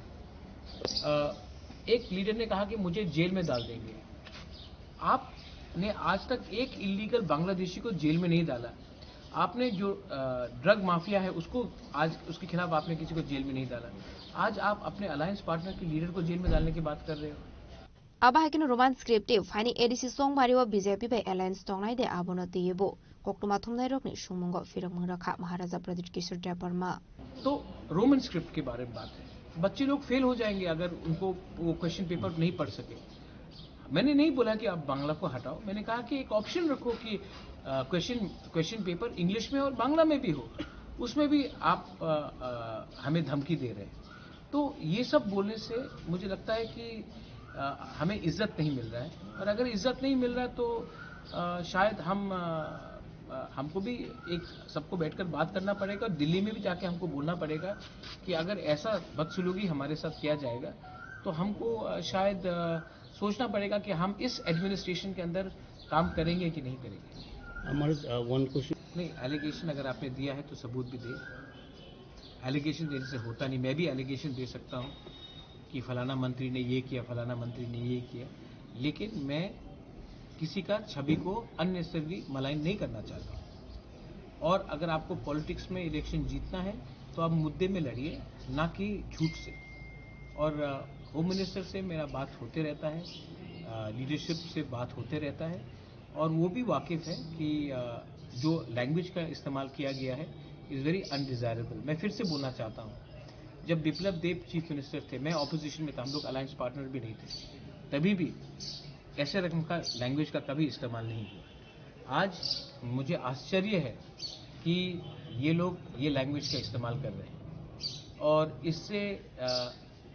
एक लीडर ने कहा कि मुझे जेल में डाल देंगे। आपने आज तक एक इलीगल बांग्लादेशी को जेल में नहीं डाला। आपने जो ड्रग माफिया है उसको, आज उसके खिलाफ आपने किसी को जेल में नहीं डाला। आज आप अपने अलायंस पार्टनर के लीडर को जेल में डालने की बात कर रहे हो। Abo hai kheno Roman script tei phaini A D C chongmari o B J P bai alliance tongnai de abono twiwi bo koktwma thumnairokni sungmungo phirokmung rwkha Maharaja Pradyut Kishore Debbarma. तो Roman script के बारे में बात है। बच्चे लोग फेल हो जाएंगे अगर उनको वो क्वेश्चन पेपर नहीं पढ़ सके। मैंने नहीं बोला कि आप बांग्ला को हटाओ, मैंने कहा कि एक ऑप्शन रखो कि क्वेश्चन क्वेश्चन पेपर इंग्लिश में और बांग्ला में भी हो, उसमें भी आप आ, आ, हमें धमकी दे रहे हैं। तो ये सब बोलने से मुझे लगता है कि आ, हमें इज्जत नहीं मिल रहा है, और अगर इज्जत नहीं मिल रहा है तो आ, शायद हम आ, आ, हमको भी एक सबको बैठकर बात करना पड़ेगा, दिल्ली में भी जाके हमको बोलना पड़ेगा कि अगर ऐसा बदसलूकी हमारे साथ किया जाएगा तो हमको आ, शायद आ, सोचना पड़ेगा कि हम इस एडमिनिस्ट्रेशन के अंदर काम करेंगे कि नहीं करेंगे। हमारे वन क्वेश्चन नहीं, एलिगेशन अगर आपने दिया है तो सबूत भी दे। एलिगेशन देने से होता नहीं। मैं भी एलिगेशन दे सकता हूँ कि फलाना मंत्री ने ये किया, फलाना मंत्री ने ये किया, लेकिन मैं किसी का छवि को अननेसेसरी मलाइन नहीं करना चाहता हूँ। और अगर आपको पॉलिटिक्स में इलेक्शन जीतना है तो आप मुद्दे में लड़िए, ना कि झूठ से। और होम मिनिस्टर से मेरा बात होते रहता है, लीडरशिप से बात होते रहता है, और वो भी वाकिफ़ है कि आ, जो लैंग्वेज का इस्तेमाल किया गया है इज़ वेरी अनडिज़ायरेबल। मैं फिर से बोलना चाहता हूँ, जब बिप्लब देब चीफ मिनिस्टर थे, मैं ऑपोजिशन में था, हम लोग अलायंस पार्टनर भी नहीं थे, तभी भी ऐसे रकम का लैंग्वेज का कभी इस्तेमाल नहीं हुआ। आज मुझे आश्चर्य है कि ये लोग ये लैंग्वेज का इस्तेमाल कर रहे हैं और इससे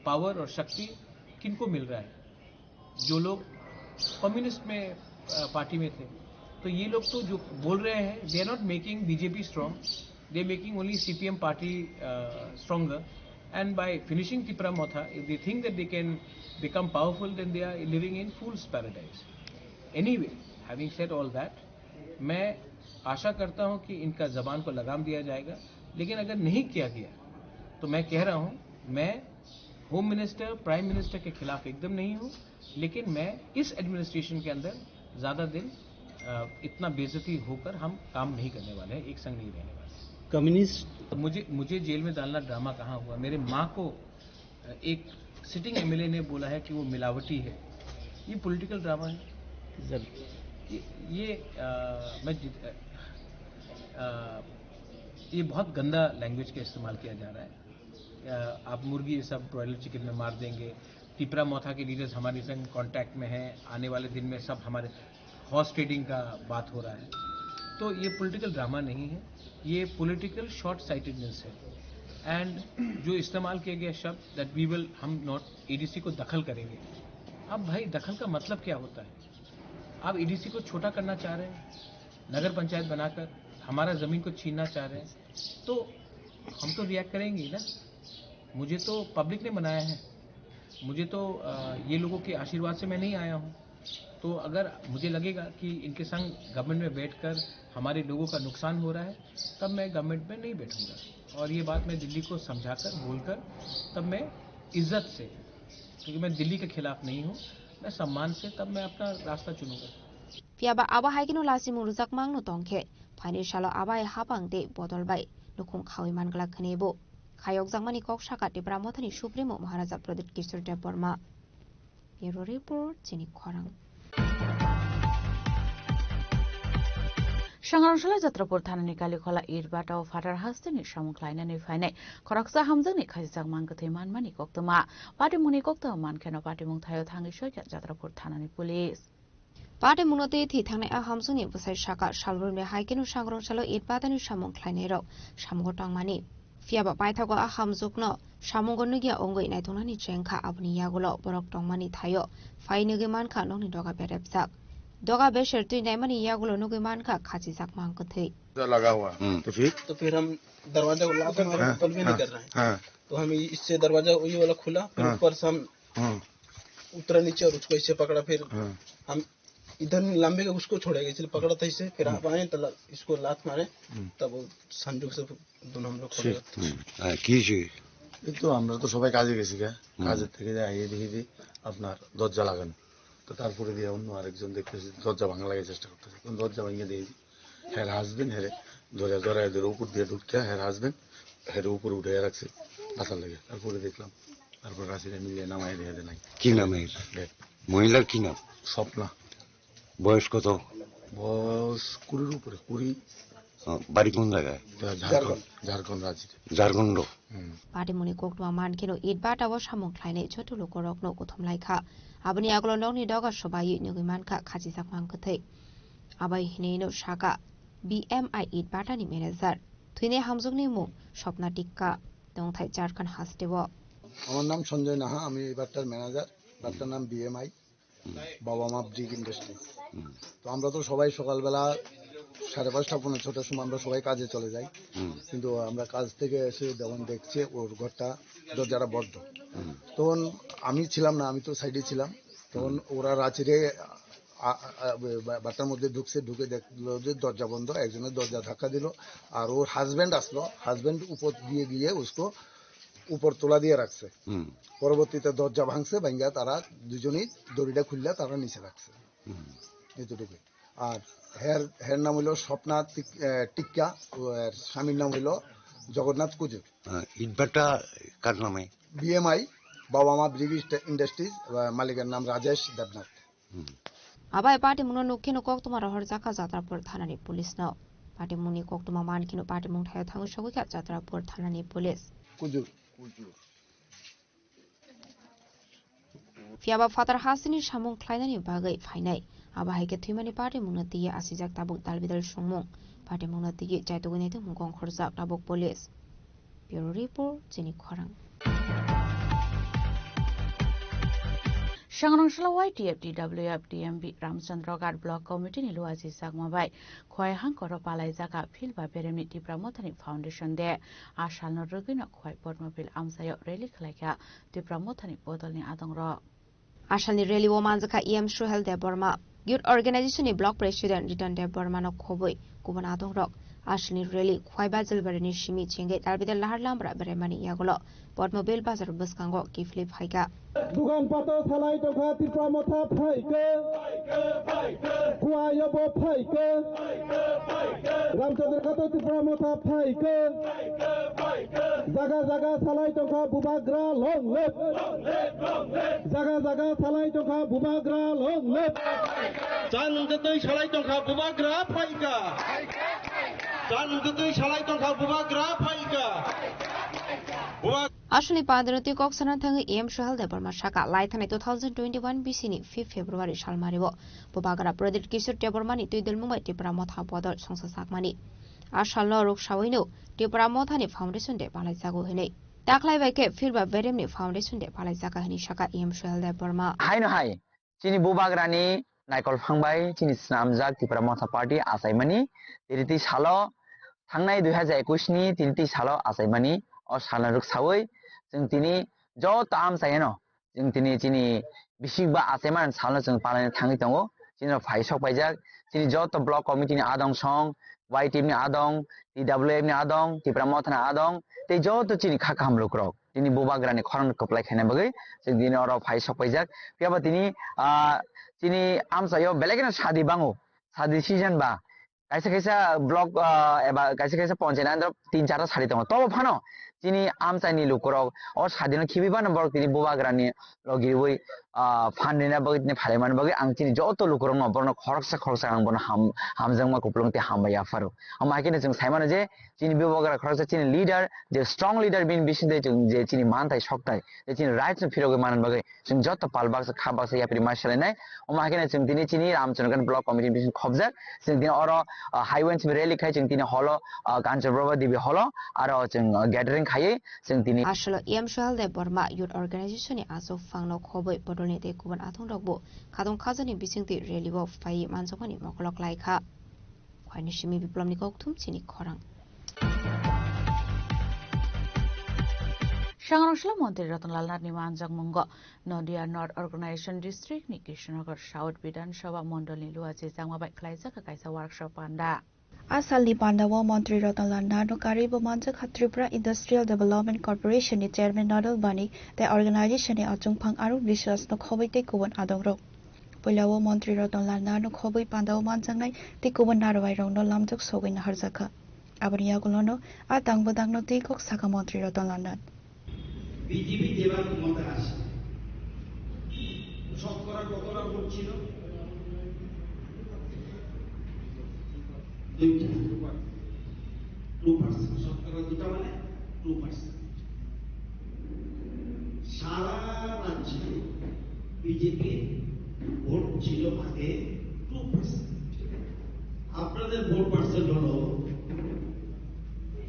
पावर और शक्ति किनको मिल रहा है। जो लोग कम्युनिस्ट में पार्टी में थे, तो ये लोग तो जो बोल रहे हैं, they are not making B J P strong, they are making only C P M party stronger. And by finishing Tipra Motha, if they think that they can become powerful, then they are living in fool's paradise. Anyway, having said all that, मैं आशा करता हूं कि इनका जबान को लगाम दिया जाएगा, लेकिन अगर नहीं किया गया तो मैं कह रहा हूं, मैं होम मिनिस्टर, प्राइम मिनिस्टर के खिलाफ एकदम नहीं हूं, लेकिन मैं इस एडमिनिस्ट्रेशन के अंदर ज्यादा दिन इतना बेइज्जती होकर हम काम नहीं करने वाले हैं, एक संग नहीं रहने वाले हैं। कम्युनिस्ट मुझे मुझे जेल में डालना ड्रामा कहाँ हुआ? मेरे माँ को एक सिटिंग एमएलए ने बोला है कि वो मिलावटी है। ये पॉलिटिकल ड्रामा है। ये, ये आ, मैं जित, आ, ये बहुत गंदा लैंग्वेज का इस्तेमाल किया जा रहा है। आप मुर्गी ये सब ब्रॉयलर चिकन में मार देंगे। टिपरा मोथा के लीडर्स हमारे संग कांटेक्ट में हैं। आने वाले दिन में सब हमारे हॉर्स ट्रेडिंग का बात हो रहा है। तो ये पॉलिटिकल ड्रामा नहीं है, ये पॉलिटिकल शॉर्ट साइटेडनेस है। एंड जो इस्तेमाल किया गया शब्द दैट वी विल, हम नॉट एडीसी को दखल करेंगे। अब भाई, दखल का मतलब क्या होता है? आप एडीसी को छोटा करना चाह रहे हैं, नगर पंचायत बनाकर हमारा जमीन को छीनना चाह रहे हैं, तो हम तो रिएक्ट करेंगे ही ना। मुझे तो पब्लिक ने बनाया है, मुझे तो ये लोगों के आशीर्वाद से मैं नहीं आया हूँ। तो अगर मुझे लगेगा कि इनके संग गवर्नमेंट में बैठकर हमारे लोगों का नुकसान हो रहा है, तब मैं गवर्नमेंट में नहीं बैठूंगा। और ये बात मैं दिल्ली को समझाकर, बोलकर, तब मैं इज्जत से, क्योंकि मैं दिल्ली के खिलाफ नहीं हूँ, मैं सम्मान से तब मैं अपना रास्ता चुनूंगा। Phiya ba abo hai kheno lachimung rwjakmang no tong khe, phaini salo abai hapang tei bodol bai nukhung khaui man glak hwnwi bo khayokjakmani kok sakha Tipra Mothani Supremo Maharaja Pradyut Kishore Debbarma. Bureau Report, chini khorang. Sangrongsalai Jatrapur thanani Kalikhola Itbata o phatar hasteni samung khlainani phainai khoroksa hamjakni khachijak mangkwthwi manmani koktwma. Patimungni koktwma mankheno patimung thaio thangwi soikha Jatrapur thanani police. Patimungno twi thwi thangnai a hamjakni bwsai sakha salbrumni hai kheno Sangrong salo Itbatani samung khlainairok samungo tongmani. Phiya ba paithago a hamjakno samungo nugya wngwi naituknani chengkha, aboni yagulo borok tongmani thaio phai nugwi mankha nokni doga berepjak. Doga beser twi naimani yagulo nugwi mankha khachijak mangkwthwi. लगा हुआ है। हम्म। तो फिर? तो फिर हम दरवाजा को लात मारे, हाँ, खोल भी नहीं हाँ, कर रहा है। हाँ। तो हम इससे दरवाजा वही वाला खुला, फिर हाँ। ऊपर से हम हाँ। उतरा नीचे और उसको ऐसे पकड़ा, फिर हाँ। हम इधर लंबे के उसको छोड़ेगा, इसलिए पकड़ा था इसे, फिर आप आए तो ला-, इसको लात मारे, हम्म। तब वो संजोग से दोनों हम लोग पकड़े। हम्म। हाँ, की जी? এই তো আমরা তো সবাই কাজে গেছি গা, হুম। কাজের থেকে যে আইয়ে দেখি যে আপনার দরজা লাগানো। তো তারপরে দিয়ে অন্য আরেকজন দেখতেছি দরজা ভাঙা লাগার চেষ্টা করতেছে। কোন দরজা ভাঙিয়ে দিয়ে হের হাজবেন্ড হেরে ধরে, ধরে, ধরে উপর দিয়ে ঢুকতে হের হাজবেন্ড হেরে উপরে উঠে রাখছে আসার লাগে। তারপরে দেখলাম, তারপর রাশিটা মিলিয়ে নামাই দিয়ে দেয় নাই। কি নাম এর? দেখ। মহিলার কি নাম? স্বপ্না। বয়স কত? বয়স কুড়ির উপরে, কুড়ি। আহ, বাড়ি কোন জায়গায়? ঝাড়খণ্ড, ঝাড়খণ্ড রাঁচিতে। ঝাড়খণ্ড। হুম। Patimungni koktwma mankheno Itbata o samung khlainai joto lukurokno kuthum laikha. Aboni yagulo nokni doga sobai nugwi mankha khachijak mangkwthwi. Abai hinwi no sakha B M I Itbata ni manager. Thwinai hamjakni mung Swapna Tikka, tongthai Jharkhand hasteo. আমার নাম সঞ্জয় নাহা, আমি এবারটার ম্যানেজার, এবারটার নাম বিএমআই, বাবা মা brick industry. তো আমরা তো সবাই সকালবেলা সাড়ে পাঁচটা, পৌনে ছটার সময় আমরা সবাই কাজে চলে যাই। কিন্তু আমরা কাজ থেকে এসে যখন দেখছে ওর ঘরটা, দরজাটা বন্ধ, তখন আমি ছিলাম না, আমি তো সাইডে ছিলাম। তখন ওরা রাঁচিরে আ-, আ-, আ-, বা-, বাটার মধ্যে ঢুকছে, ঢুকে দেখলো যে দরজা বন্ধ, একজনের দরজা ধাক্কা দিল, আর ওর হাজবেন্ড আসলো, হাজবেন্ড উপর দিয়ে গিয়ে উসকো উপর তোলা দিয়ে রাখছে। হুম। পরবর্তীতে দরজা ভাঙছে, ভাঙ্গা তারা দুজনেই দড়িটা খুললে তারা নিচে রাখছে। হুম। এতটুকুই। আর হের, হের নাম হইলো স্বপ্না টিক-, এ, টিক্কা, ও এর স্বামীর নাম হইলো জগন্নাথ কুজুর। হ্যাঁ, ইটভাটা কার নামে? বিএমআই, বাবা মা ব্রিক ইন্ডাস্ট্রিজ, আহ, মালিকের নাম রাজেশ Debnath. Abai patimungno nukkheno koktwma rohorjakha Jatrapur thanani police no. Patimungni koktwma mankheno patimung thaio thangwi sogwikha Jatrapur thanani police. Kujur. Phiya ba phatar hasini samung khlainani bagwi phainai. Abo hai khe thwimani patimungno twiwi asijak tabuk dalbidal songmung. Patimungno twiwi chaitugwi naitugmung gongkhorjak tabuk police. Bureau Report, Chini Khorang. Sangrong salo Y T F, T W F, T M B Ramchandra Ghat Block Committee ni luaji chakma bai Khowai hangkoro palai jaga field ba beremni Tipra Mothani Foundation Day. A salno rwgwino Khowai Potmopil amchaio rally khlaikha Tipra Mothani bodolni adongrok. Asalni rally o manjakha E M Suhel Debbarma, Youth Organization ni Block President Ritan Debbarma no khobwi kubun adongrok. Asalni rally Khowai Bajalbari ni simi chengwi Dalbidal Lahar Lambra beraimani yagulo Potmopil bazar bwskango kiphilwi phaikha. Dugan pato salai tongkha Tipra Motha phaikha. Khowai obo phaikha. Ramchandra Ghat o Tipra Motha phaikha. Jaga jaga salai tongkha bubagra long live. Jaga jaga salai tongkha bubagra long live. Chan gotwi salai tongkha bubagra phaikha. Chan gotwi salai tongkha bubagra phaikha. Bubag- Aswlni pandano twi kok sana thangwi E M Suhel Debbarma saka lai thanai two thousand twenty-one B C ni fifth February salmario bubagra Pradyot Kishore Debbarma ni twi dulmung bai Tipra Motha bodol songsa sakmani. A salno ruksawi no Tipra Mothani Foundation Day palaijago hinwi. Taklai bai khe phirba beremni Foundation Day palaijaga hinwi saka E M Suhel Debbarma. Haino hai, chini bubagrani naikol phang bai chini snamjak Tipra Motha Party achaimani, tini twi salo thangnai dui hajar ekwis ni tini twi salo achaimani, o salno ruksawi chwng tini joto amchaino Chwng tini chini bisik ba achaimani salno chwng palaina thangwi tongo. Chini rok phai sok paijak. Chini joto block committee ni adong song, Y T F ni adong, T W F ni adong, Tipra Mothani adong, tei joto chini kha kaham lukurok. Chini bubagrani khorang kwplai khaina bagwi chwng tini oro phai sok paijak. Phiya ba tini, ah, chini amchaio belai kheno sadi bango. Sadi season ba. Kaisa kaisa block, ah, eba kaisa kaisa ponchayat andro tin charta sadi tongo. Tobo phano chini amchaini lukurok o sadino khibi phano borok tini bubagrani logi rwi, ah, phan rina bagwi tini phalai mani bagwi ang chini joto lukurokno borokno khoroksa khoroksa ang bono ham-, hamjakma kupulung tei hambai yapharo. Omo hai kheno chwng sai mano je chini bubagra khoroksa chini leader, je strong leader bini bisingtwi chwng je chini manthai sokthai, je chini rights no phirogwi manna bagwi chwng joto pal baksa kha baksa yapri ma selainai. Omo hai kheno chwng tini chini Ramchandra Ghat Block Committee bising khobjak. Chwng tini oro, ah, highway simi rally khai chwng tini holo, ah, Kanchanprabha Devi holo aro chwng, ah, gathering khaiwi chwng tini. Aswlano E M Suhel Debbarma Youth Organization ni achuk phangno khobwi bodolni tei kubun athungrokbo khatong khajani bisingtwi rally o phaiwi manjakmani mokolok laikha. Khwaini simi Biplomni kokthum chini khorang. Sangrong salo Montri Ratan Lal Nath ni manjakmungo Nodia North Organization District ni Krishnagar South Bidhan Sabha Mondol ni luachi changma bai khlaijak kaisa workshop panda. A salni pandao Montri Ratan Lal Nath no karwi bo manjakha Tripura Industrial Development Corporation ni Chairman Nodal Bani tei organization ni achungphang Arun Biswas no khobwi tei kubun adongrok. Puilao Montri Ratan Lal Nath no khobwi pandao manjaknai tei kubun narwai rokno lamjak sogwi naharjakha. Aboni yagulono a tang bwdangno twi kok sakha Montri Ratan Lal Nath. B J P jebar khomota ashe, শতকরা কতটা ভোট ছিল? দুইটা, two percent. শতকরা দুটা মানে two percent. সারা রাজ্যে BJP vote ছিল আগে টু পার্সেন্ট, আপনাদের ভোট পার্সেন্ট হলো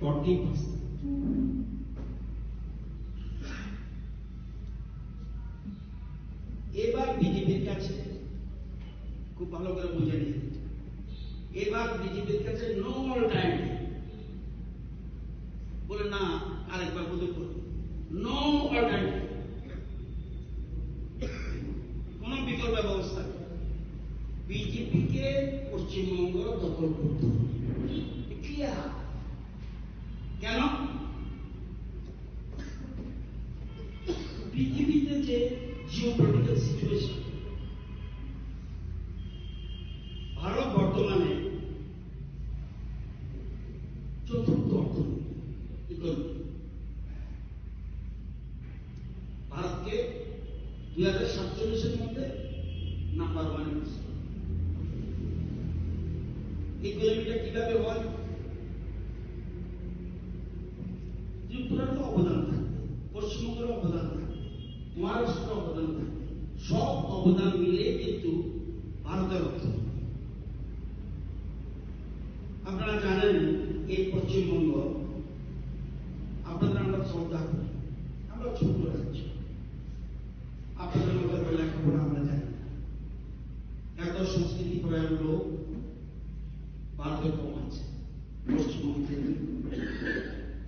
ফর্টি পার্সেন্ট। এবার বিজেপির কাছে খুব ভালো করে বুঝে নিন, এবার বিজেপির কাছে নো অল্টারনেটিভ। বলে, "না, আরেকবার বুঝে পড়ুন, নো অল্টারনেটিভ, কোনো বিকল্প ব্যবস্থা নেই।" বিজেপিকে পশ্চিমবঙ্গ দখল করতে হবে, ক্লিয়ার। কেন? পৃথিবীতে যে জিওপলিটিক্যাল সিচুয়েশন, ভারত বর্তমানে চতুর্থ অর্থনীতি, ইকোনমি। ভারতকে দুই হাজার সাতচল্লিশের মধ্যে নাম্বার ওয়ানে বসে। ইকোনমিটা কিভাবে হয়? ত্রিপুরারও অবদান থাকবে, পশ্চিমবঙ্গেরও অবদান থাকবে, মহারাষ্ট্রর অবদান থাকবে। অবদান মিলে কিন্তু ভারতের অর্থনীতি। আপনারা জানেন, এই পশ্চিমবঙ্গ আপনাদের আমরা শ্রদ্ধা করি, আমরা ছোট রাজ্য, আপনাদের মতো করে লেখাপড়া আমরা জানি না। এত সংস্কৃতি পরায়ণ লোক ভারতে কম আছে, পশ্চিমবঙ্গে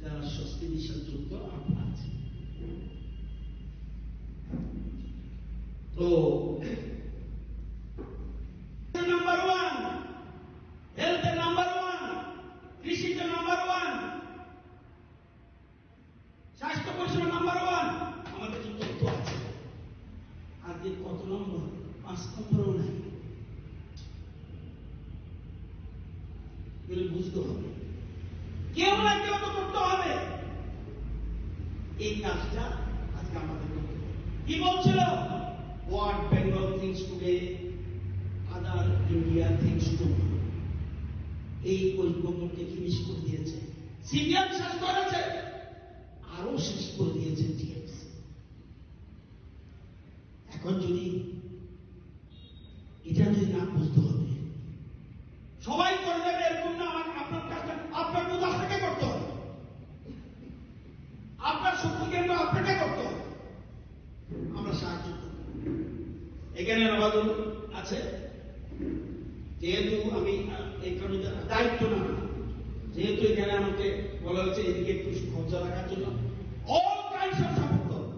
যারা সংস্কৃতির সাথে যুক্ত আপনারা আছেন। তো নাম্বার ওয়ান, হেলথে নাম্বার ওয়ান, কৃষিতে নাম্বার ওয়ান, স্বাস্থ্য পরিষেবা নাম্বার ওয়ান। আমাদের যত তথ্য আছে, আজকে কত নম্বর? পাঁচ নম্বরও নাই। এগুলো বুঝতে হবে, কেউ না কেউ তো করতে হবে। এই কাজটা আজকে আমাদের করতে হবে। কি বলছিল? What Bengal thinks today, other India thinks tomorrow। এই পরিকল্পনাকে ফিনিশ করে দিয়েছে, সিপিএম শেষ করেছে, আরো শেষ করে দিয়েছে টিএমসি। এখন যদি এটা যদি না বুঝতে হবে, সবাই করে দেবে এরকম না। আমার, আপনার কাজটা আপনার উদার থেকে করতে হবে, আপনার শক্তি কেন্দ্র আপনাকে করতে হবে। আমরা সাহায্য করব। এখানে রবাদুল আছে, যেহেতু আমি, আহ, এই কারণে দায়িত্ব না, যেহেতু এখানে আমাকে বলা হয়েছে এদিকে একটু কবজা রাখার জন্য, all kinds of support করব।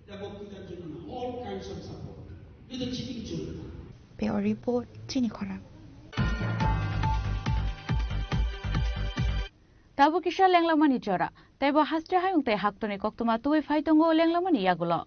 এটা বক্তৃতার জন্য না, all kinds of support। কিন্তু চিটিং চলবে না। Bureau Report, Chini Khorang. Tabuk kisa lenglamani jora, teibo haste hayung tei haktoni koktwma tubui phai tongo lenglamani yagulo.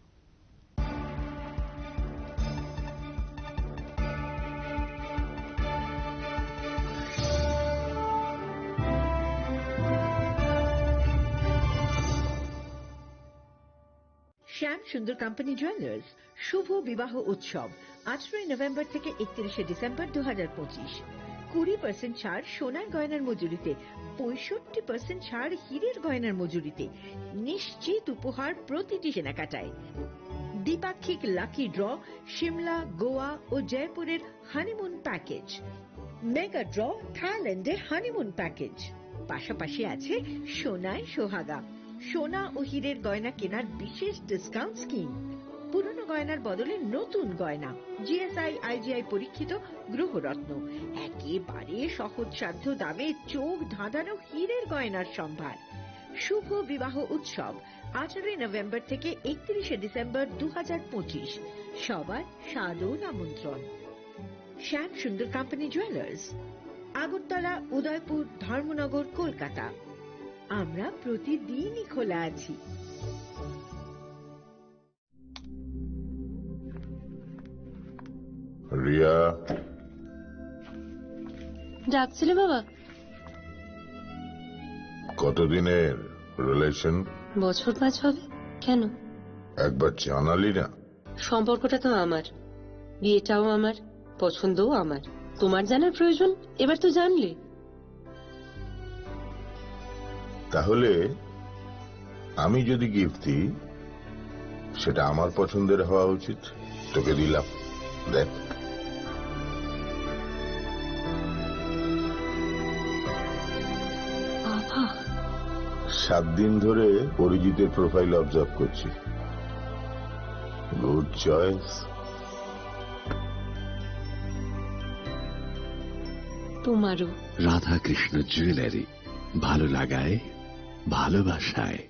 শ্যাম সুন্দর কোম্পানি জুয়েলার্স শুভ বিবাহ উৎসব, আঠারোই নভেম্বর থেকে একত্রিশে ডিসেম্বর দু হাজার পঁচিশ। কুড়ি পার্সেন্ট ছাড় সোনার গয়নার মজুরিতে, পঁয়ষট্টি পার্সেন্ট ছাড় হীরের গয়নার মজুরিতে, নিশ্চিত উপহার প্রতিটি কেনাকাটায়। দ্বিপাক্ষিক লাকি ড্র, সিমলা, গোয়া ও জয়পুরের হানিমুন প্যাকেজ। মেগা ড্র, থাইল্যান্ডে হানিমুন প্যাকেজ। পাশাপাশি আছে সোনায় সোহাগা, সোনা ও হীরের গয়না কেনার বিশেষ ডিসকাউন্ট স্কিম। পুরনো গয়নার বদলে নতুন গয়না, জিএসআই আইজিআই পরীক্ষিত গ্রহরত্ন, একেবারে সহজসাধ্য দামে চোখ ধাঁধানো হীরের গয়নার সম্ভার। শুভ বিবাহ উৎসব, আঠারোই নভেম্বর থেকে একত্রিশে ডিসেম্বর দু হাজার পঁচিশ। সবার সাদর আমন্ত্রণ। শ্যাম সুন্দর কোম্পানি জুয়েলার্স, আগরতলা, উদয়পুর, ধর্মনগর, কলকাতা। আমরা প্রতিদিনই খোলা আছি। রিয়া। ডাকছিলে বাবা? কতদিনের রিলেশন? বছর পাঁচ হবে। কেন? একবার জানালি না। সম্পর্কটা তো আমার, বিয়েটাও আমার, পছন্দও আমার। তোমার জানার প্রয়োজন, এবার তো জানলে। তাহলে আমি যদি গিফট দিই, সেটা আমার পছন্দের হওয়া উচিত। তোকে দিলাম, দেখ। বাবা। সাত দিন ধরে অরিজিতের প্রোফাইল অবজার্ভ করছি। Good choice. তোমারও। রাধাকৃষ্ণ জুয়েলারি, ভালো লাগায়, ভালোবাসায়।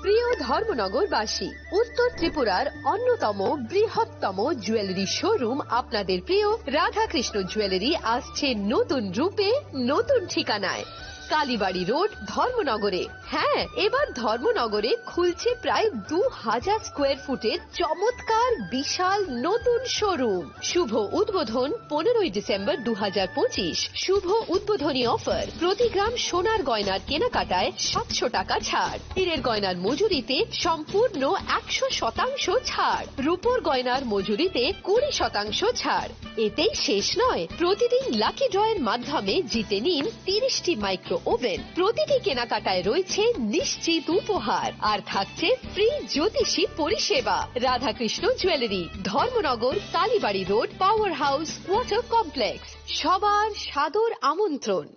প্রিয় ধর্মনগরবাসী, উত্তর ত্রিপুরার অন্যতম বৃহত্তম জুয়েলারি শোরুম আপনাদের প্রিয় রাধাকৃষ্ণ জুয়েলারি আসছে নতুন রূপে, নতুন ঠিকানায়। কালীবাড়ি রোড, ধর্মনগরে। হ্যাঁ, এবার ধর্মনগরে খুলছে প্রায় দু হাজার স্কোয়ার ফুটের চমৎকার বিশাল নতুন শোরুম। শুভ উদ্বোধন পনেরোই ডিসেম্বর দু হাজার পঁচিশ। শুভ উদ্বোধনী অফার, প্রতি গ্রাম সোনার গয়নার কেনাকাটায় সাতশো টাকা ছাড়, হীরের গয়নার মজুরিতে সম্পূর্ণ একশো শতাংশ ছাড়, রূপোর গয়নার মজুরিতে কুড়ি শতাংশ ছাড়। এতেই শেষ নয়, প্রতিদিন লাকি ড্রয়ের মাধ্যমে জিতে নিন তিরিশটি মাইক্রো ওভেন। প্রতিটি কেনাকাটায় রয়েছে নিশ্চিত উপহার, আর থাকছে ফ্রি জ্যোতিষী পরিষেবা। Radhakrishna jewellery, Dharmanagar, Kalibari road, power house quarter complex. সবার সাদর আমন্ত্রণ।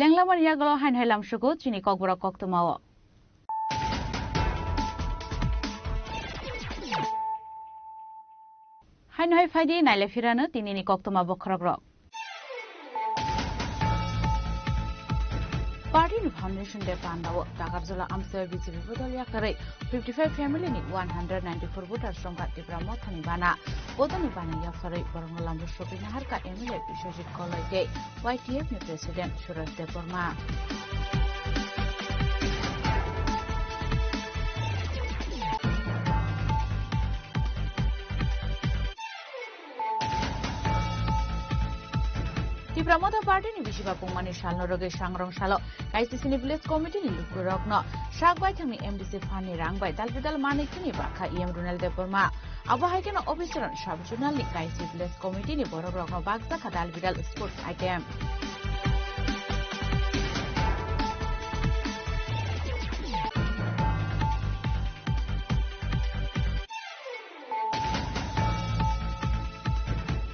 Lenglamani yagulo haino hai lamsugo chini kokborok koktwmao. Haino hai phaidi naile phirano tinini koktwma bokhorokrok. Party ni foundation day pandao Takarjala amchai B J P bodol yakarwi fifty five family ni one hundred ninety four voters rongkha Tipra Mothani bana. Bodol ni bana yapharwi borokno lambo sogwi naharkha M L A Biswajit Koloi tei Y T F ni president Suraj Debbarma. Tipra Motha Party ni bisiba pungmani salno rwgwi Sangrong salo K C C ni village committee ni lukurokno sak baithangni M D C fund ni rang bai dal bidal manwi khwnwi bakha E M Runal Debbarma. Abo hai kheno officer on sub zonal ni K C C village committee ni borok rokno bakjakha dal bidal sports item.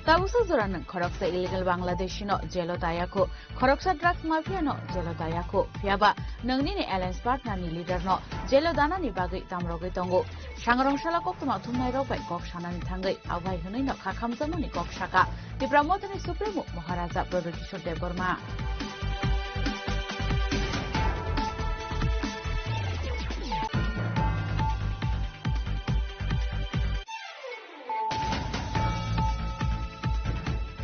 Tabuksa jora nwng khoroksa illegal Bangladeshi no jelo dayakho, khoroksa drugs mafia no jelo dayakho, phiyaba nwng nini alliance partner ni leader no jelo danani bagwi tamrogwi tongo. Sangrong sala koktwma thumnai rok bai kok sanani thangwi abo hai hwnwi no kha khamjakmani kok saka Tipra Mothani Supremo Maharaja Pradyot Kishore Debbarma.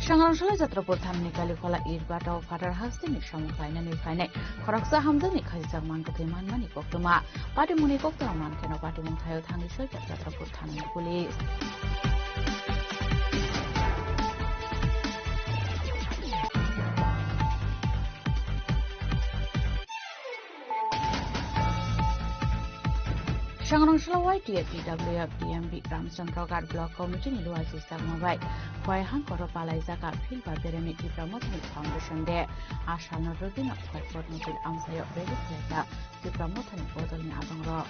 Sangrong sala Jatrapur thanani Kaliphala Irbatao Phatar hasteni samung khlainani phainai khoroksa hamjakni khajijak mangkwthwi manmani koktwma. Patimungni koktwma mankheno patimung thaio thangwi soitak Jatrapur thanani police. Sangrong sala Y T F, T W F, T M B, Ramchandra Ghat Block Committee ni luachi chakma bai Khowai hangkoro palaijak a Philba Beremni Tipra Mothani Foundation Day. A salno rwgwino Khowai Padmabil amchaio rally khlaijak Tipra Mothani bodolni abangrok.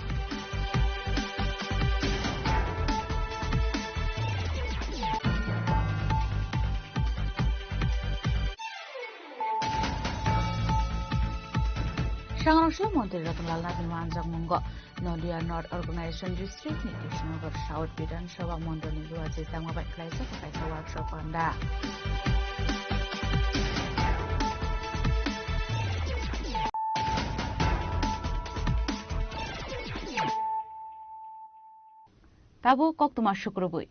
Sangrong sala Montri Ratan Lal Nathni manjakmungo Nodia North Organization District ni Krishnanagar South Bidhan Sabha Mondol ni luachi chakma bai khlaijak kaisa workshop panda. Tabuk koktwma sukrubwi.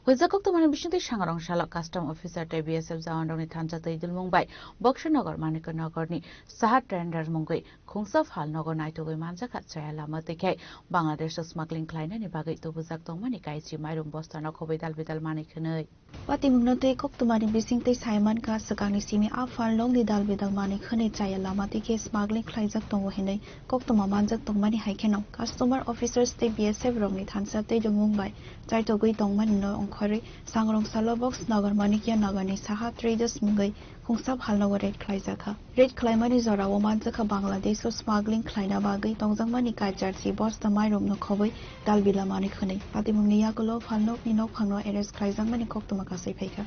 Huijak koktwmani bisingtwi Sangrong salo custom officer tei B S F jawan rokni thansa twi dulmung bai Boksanagar Manikya Nagarni saha tender mungwi khungsa phalnogo naitugwi manjakha chaya lama twikhai Bangladesh o smuggling khlainani bagwi tubujak tongmani kaichi mairum bostano khobwi dal bidal manwi khwnwi. Patimungno tei koktwmani bisingtwi saimankha, swkangni simi a phalnokni dal bidal manwi khwnwi chaya lama twi khe smuggling khlaijak tongo hinwi koktwma manjak tongmani hai kheno customer officers tei B S F rokni thansa tei dulmung bai chaitogwi tongmani no ongkhorwi Sangrong salo Boksanagar Manikya Nagarni saha traders mungwi khungsa phalnogo raid khlaijakha. Raid khlaimani jorao manjakha Bangladesh o smuggling khlaina bagwi tongjakmani kaicharchi bosta mairumno khobwi dal bidal manwi khwnwi. Patimungni yagulo phalnokni nokphangno arrest khlaijakmani koktwma kasai phaikha.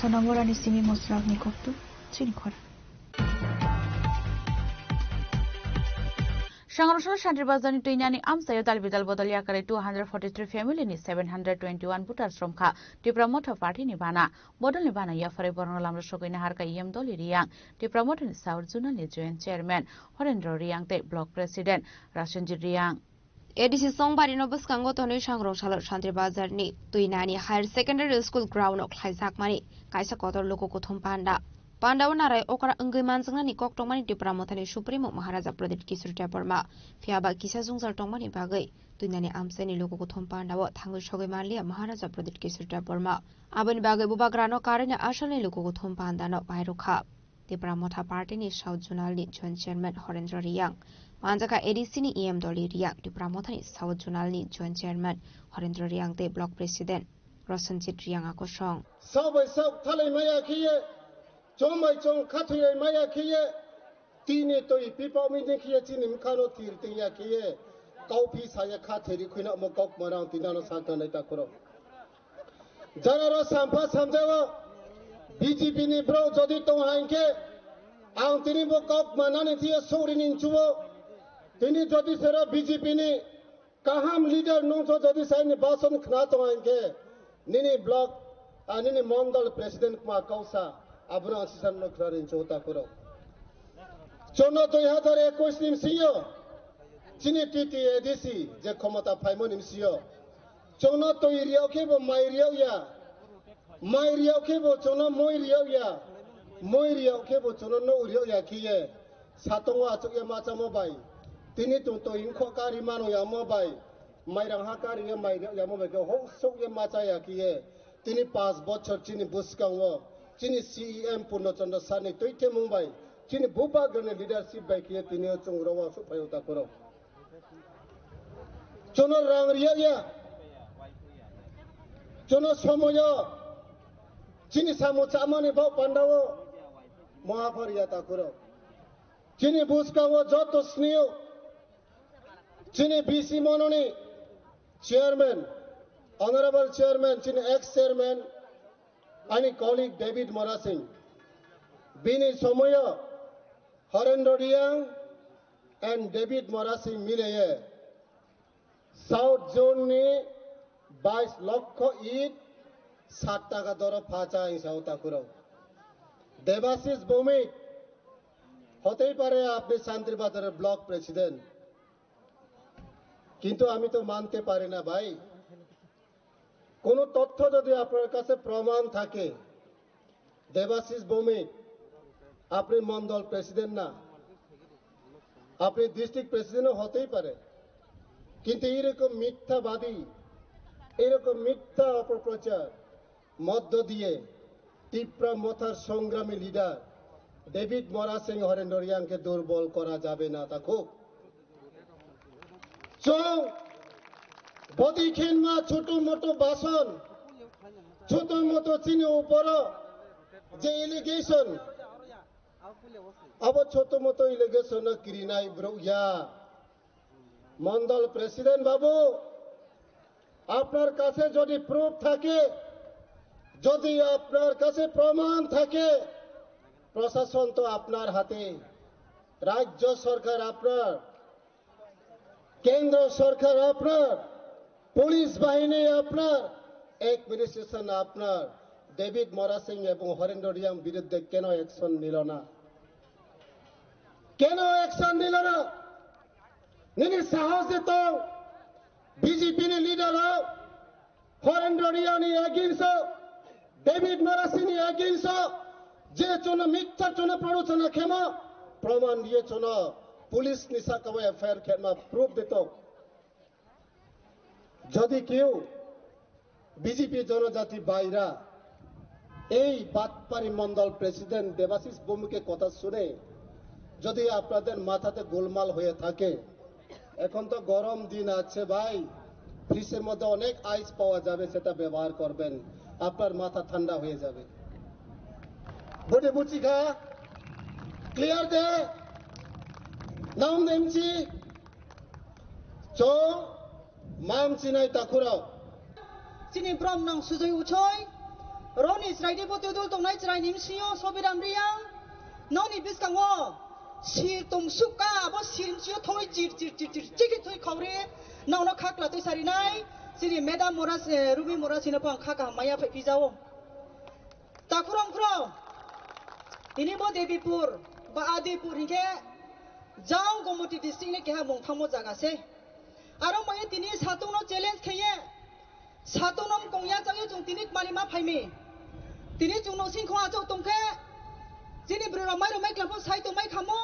Namorani simi mosrokni koktu chini khora. Sangrosor Shantir Bazarni Twinani amchaio dal bidal bodol yakarwi two hundred forty-three family ni seven hundred twenty-one voters romkha Tipra Motha Party ni bana. Bodolni bana yapharwi borokno lamrok sogwi naharkha E M Doli Riyang, Tipra Mothani South Zonal ni Joint Chairman Horendra Riyang tei Block President Rasenjit Riyang. A D C chongbarino bwskango tonwi sangrong salo Shantir Bazarni Twinani Higher Secondary School ground-o khlaijakmani kaisa kotor luku kuthum panda. Pandao narai okra wngwi manjaknani kok tongmani Tipra Mothani Supremo Maharaja Pradyut Kishore Debbarma, phiyaba kisa jwngjal tongmani bagwi Twinani amchaini luku kuthum pandao thangwi sogwi manliya Maharaja Pradyut Kishore Debbarma. Aboni bagwi bubagrano karwi asalni luku kuthum pandano pairwkha. Tipra Motha Party ni South Zonal ni Joint Chairman Horendra Riyang, manjakha A D C ni E M Doli Riyang, Tipra Motha ni South Zonal ni Joint Chairman Horendra Riyang tei Block President Rosanjit Riyang akosong. Sabai sak thalai maya khiye, chombai chong khathuyai maya khiye, tini toi pipa mini khiye chini mkhano tir tingya khiye, kaupi saya khatheri khuina mo kok marang tinano sakna nai takuro. Janaro sampha samjago B J P ni bro jodi tong hain khe ang tini bo kok manani thiye sori ni chuo. Tini jodi sero B J P ni kaham leader nungso jodi saini bason khna tong hain khe nini block, ah, nini mondol president kma kausa abono ang sisan no khna rin chuo takuro. Chono dui hazar ekwis ni sinyo chini T T A D C je khomota phaimo ni sinyo. Chwngno twi riyok khe bo mai riyok ya, mai riyok khe bo chwngno moi riyok ya, moi riyok khe bo chwngno nou riyok ya khiye. Satongo achukya machamo bai, tini chwng twi wngkho kari mano yamo bai, mairang ha kari ye mai riyok yamo bai khe hok sokye macha ya khiye. Tini panch bochor chini bwskango chini C E M Purno Chandra sir ni twi themung bai, chini bubagrani leadership bai khiye tini o chwng rok o asuk phaio takuro. Chwngno rang riyok ya. Chwngno somoyo chini samung chamani bok pandao moha pho riya takuro. Chini bwskango joto sniyo chini B C mononi chairman, honorable chairman, chini ex chairman, ani colleague David Morasing. Bini somoyo Horendra Riyang and David Morasing mileye South Zone ni bais lokho it sat taka doro phacha ang sao takuro. Debashish Bhowmik, hoteipare apni Shantir Bazar block president, kintu ami to mante pari na bhai. কোনো তথ্য যদি আপনার কাছে প্রমাণ থাকে, দেবাশিস ভৌমিক, আপনি মণ্ডল প্রেসিডেন্ট না, আপনি ডিস্ট্রিক্ট প্রেসিডেন্টও হতেই পারে, কিন্তু এইরকম মিথ্যাবাদী, এইরকম মিথ্যা অপপ্রচার মধ্য দিয়ে তিপ্রা মথার সংগ্রামী লিডার ডেভিড মরা সিং হরেন্দ্র রিয়াংকে দুর্বল করা যাবে না, থাকুক। Chwng bodi khenma choto moto bason, choto moto chini uporo je allegation, abo choto moto allegation no kirinai bwrwk ya. মণ্ডল প্রেসিডেন্ট বাবু, আপনার কাছে যদি প্রুফ থাকে, যদি আপনার কাছে প্রমাণ থাকে, প্রশাসন তো আপনার হাতে, রাজ্য সরকার আপনার, কেন্দ্র সরকার আপনার, পুলিশ বাহিনী আপনার, অ্যাডমিনিস্ট্রেশন আপনার। ডেভিড মরা সিং এবং হরেন্দ্র রিয়াং বিরুদ্ধে কেন অ্যাকশন নিল না? কেন অ্যাকশন নিল না? Nini sahos de tong, B J P ni leader rok, Horendra Riyani against o, David Marasini against o, je chwngno mithya chwngno prodochona khemo, proman diye chwngno police ni saka o F I R khema proof de tong. Jodi keu B J P জনজাতি ভাইরা এই বাটপারি মণ্ডল প্রেসিডেন্ট দেবাশিস ভৌমিকের কথা শুনে যদি আপনাদের মাথাতে গোলমাল হয়ে থাকে, এখন তো গরম দিন আছে ভাই, ফ্রিজের মধ্যে অনেক আইস পাওয়া যাবে, সেটা ব্যবহার করবেন, আপনার মাথা ঠান্ডা হয়ে যাবে। Bode buchikha, clear de, naum nemchi, cho, mam chinai takhurao. Chini brom nang sujui uchoi. Roni chwraidi bo todol tongnai chwraini msio Sobiram Riyang. Noni bwskango sir tong sukha, abo sir msio thoi chir chir chir chir chikhi thoi khawri. Nono khakla twi sarinai. Chini Madam Mora, eh, Rumi Mora sino pang kha kaham maya phai pijao. Takhuram khro. Tini bo Debipur, ba Adipur hinkhe jang Gomoti district ni keha mungthamo jaga se. Aro maya tini satungno challenge kheye. Satung nom kongya changyo chwng tini kmani ma phaimi. Tini chwng nosing khong achuk tongkhe, chini bwrwi rok mai rok mai klam phano sai tong mai khamo.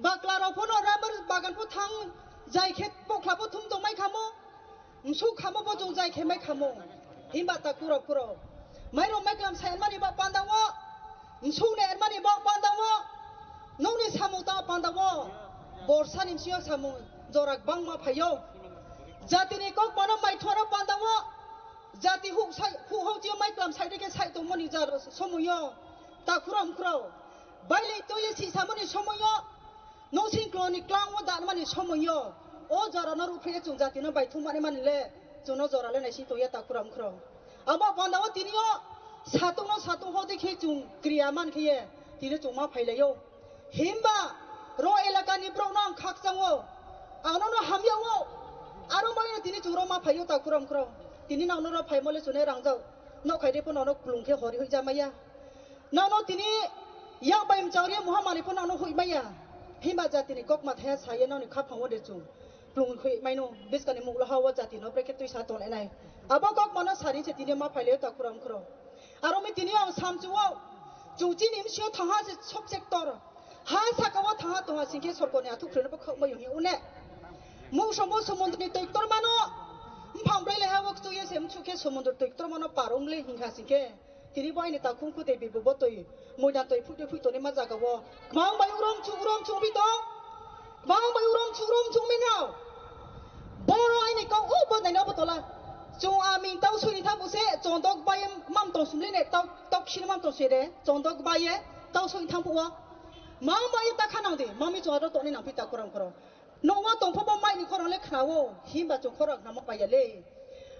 Bakla rok phano rubber bagan pho thang jai khe pokla pho thum tong mai khamo. Msuk khamo bo chwng jai khe mai khamo. Himba ta kurok kurok. Mai rok mai klam sai mani ba panda wo. Msuk ne ermani bok panda wo, nokni samung tang panda wo, borsani msio samung jora bangma phaio. Jatini kok mano maithoro panda wo, jati huk sai, huk hok chio mai klam sai dike sai tongmani jaro somoyo, takhuram khurao. Bailei toye si samani somoyo, nosing kloni klang wo danmani somoyo. O jora no ruphe chwng jati no baithum mani mani le, chwng no jora le naising toye takhuram khurao. Abo panda wo tini o satung no satung hodi khe chwng kriya man khe ye tini chwng ma phailaio. Himba ro elaka ni borok no ang khakchang o, ang no no hamya o, aro mai tini chwng ro ma phaio takhuram khurao. Tini nang no ro phaimo le chwng ne rangjak, nok khai de pho no no klung khe hori hoi ja maya. Nono tini yak bai mchang ri muha mani pho nono hui maya. Himba jatini kok ma thaya saya noni khaphang o de chwng. Plung hui maino biskani mukla ha o jatino brekhe twi sa tong enai. Abo kok mano sari se tini ma phaile ta kuram khro. Aro mi tini ang samchu o. Chwng chini msio thangha se sob sector. Ha saka o thangha tongha singkhe sorkoni athuk khre no khok mayo hi une. Mung somo sumundrni twi ktor mano. Mphang blai le ha o kchuk ye se mchuk khe sumundr twi ktor mano parong le hingkha singkhe. Tini bo aini takhum kute bibo bo twi, moida twi phuite phui toni ma jaga o. Kwbang bai urom chuk urom chuk bi tong. Kwbang bai urom chuk urom chuk mi nao. Boro aini kok o bo naina bo tola. Chung ami tau suni thabu se chondok bai mam tong sumli ne tau tok sini mam tong se de chondok bai ye tau suni thabu o. Mam bai ta khanang de mami chung aro toni nang pi ta koram koram. Nokno tongphobw maini khorang le khnawo, himba chwng khorang khnama paiya le.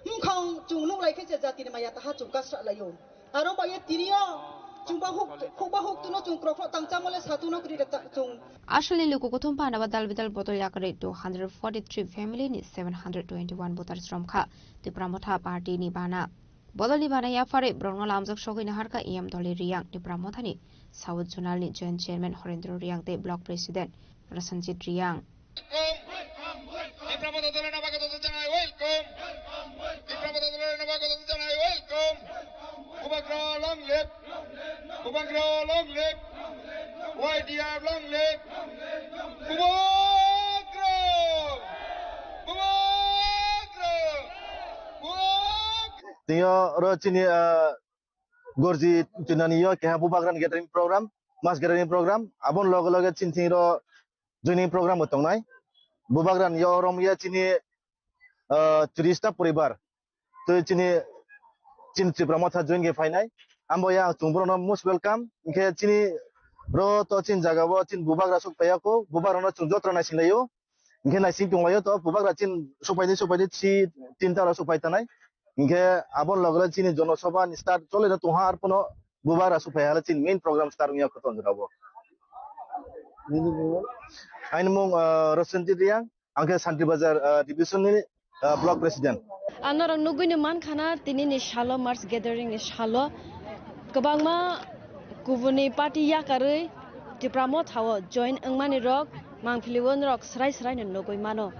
Mkhang chwng nuk lai khe se jatini maya taha chwng kasra laio. Aro baiya tiniyo chwngba huk, hukba huk tuno chwng krokhno tangchamo le satungno kwrwi rwkta chwng. Asalni luku kuthum phano badal bidal botol yakarwi two hundred forty-three family ni seven hundred twenty-one voters romkha Tipra Motha party ni bana. Bodolni bana yapharwi borokno lamjak sogwi naharkha E M Doli Riyang, Tipra Mothani South Zonal ni Joint Chairman Horendro Riyang tei Block President Rasanjit Riyang. Welcome. Tipra Motha Dolo Nabagado Janai, welcome. Tipra Motha Dolo Nabagado Janai, welcome. Bubagra long live. Bubagra long live. Y D R long live. Bubagra. Bubagra. Bubagra. Tini o ro chini, ah, Gorji Tunani yo keha Bubagrani gathering program, mass gathering program. Abon loge loge chini thing ro joining program bo tongnai. Bubagrani yo romya chini, ah, tris ta poribar. Tei chini, chini Tripura Motha join khe phainai. Ambo ya chwng borokno most welcome. Hinkhe chini ro to chini jaga o chini Bubagra sok paiya kho. Bubagrano chwng joto naising laio. Hinkhe naising tong laio to Bubagra chini sok paidi, sok paidi three, tinta ro sok pai tanai. Hinkhe abo loge chini Jono Sabha ni start chole no tongha arpono Bubagra sok paiya le chini main program start wngya kho tonjora bo. Aini mung, ah, Rasanjit Riyang. Ang khe Santri Bazar, ah, division ni, ah, block president. Ang norok nugui ni mankha na tini ni salo, March gathering ni salo kwbangma kubuni party yakarwi Tipra Motha o join wngmani rok mangpili o norok srai srai no nugui mano.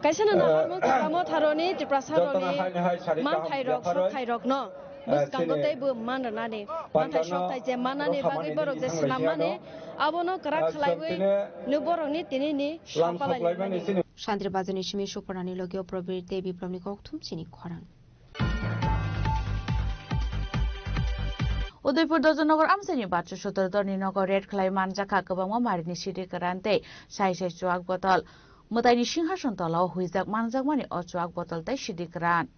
Kaisa no, eh, naharmung Tipra Motha rok ni, Tiprasa rok ni manthai rok, sokthai rok no bwskango tei bo man rwnani, manthai sokthai je mannani bagwi borok je swnammani, abono kwrak khlaiwi no borokni tini ni sapalai laimani. Santri Bazarni simi Supornani logi o Probir tei Biplobni kokthum chini khorang. Udaipur Dojanagar amchaini Bacha Sudrodorni nogo raid khlai manjakha kwbangma marini sidi kwran tei sai sai chuak botol. Mwtaini singhason tola o huijak manjakmani o chuak botol tei sidi kwran.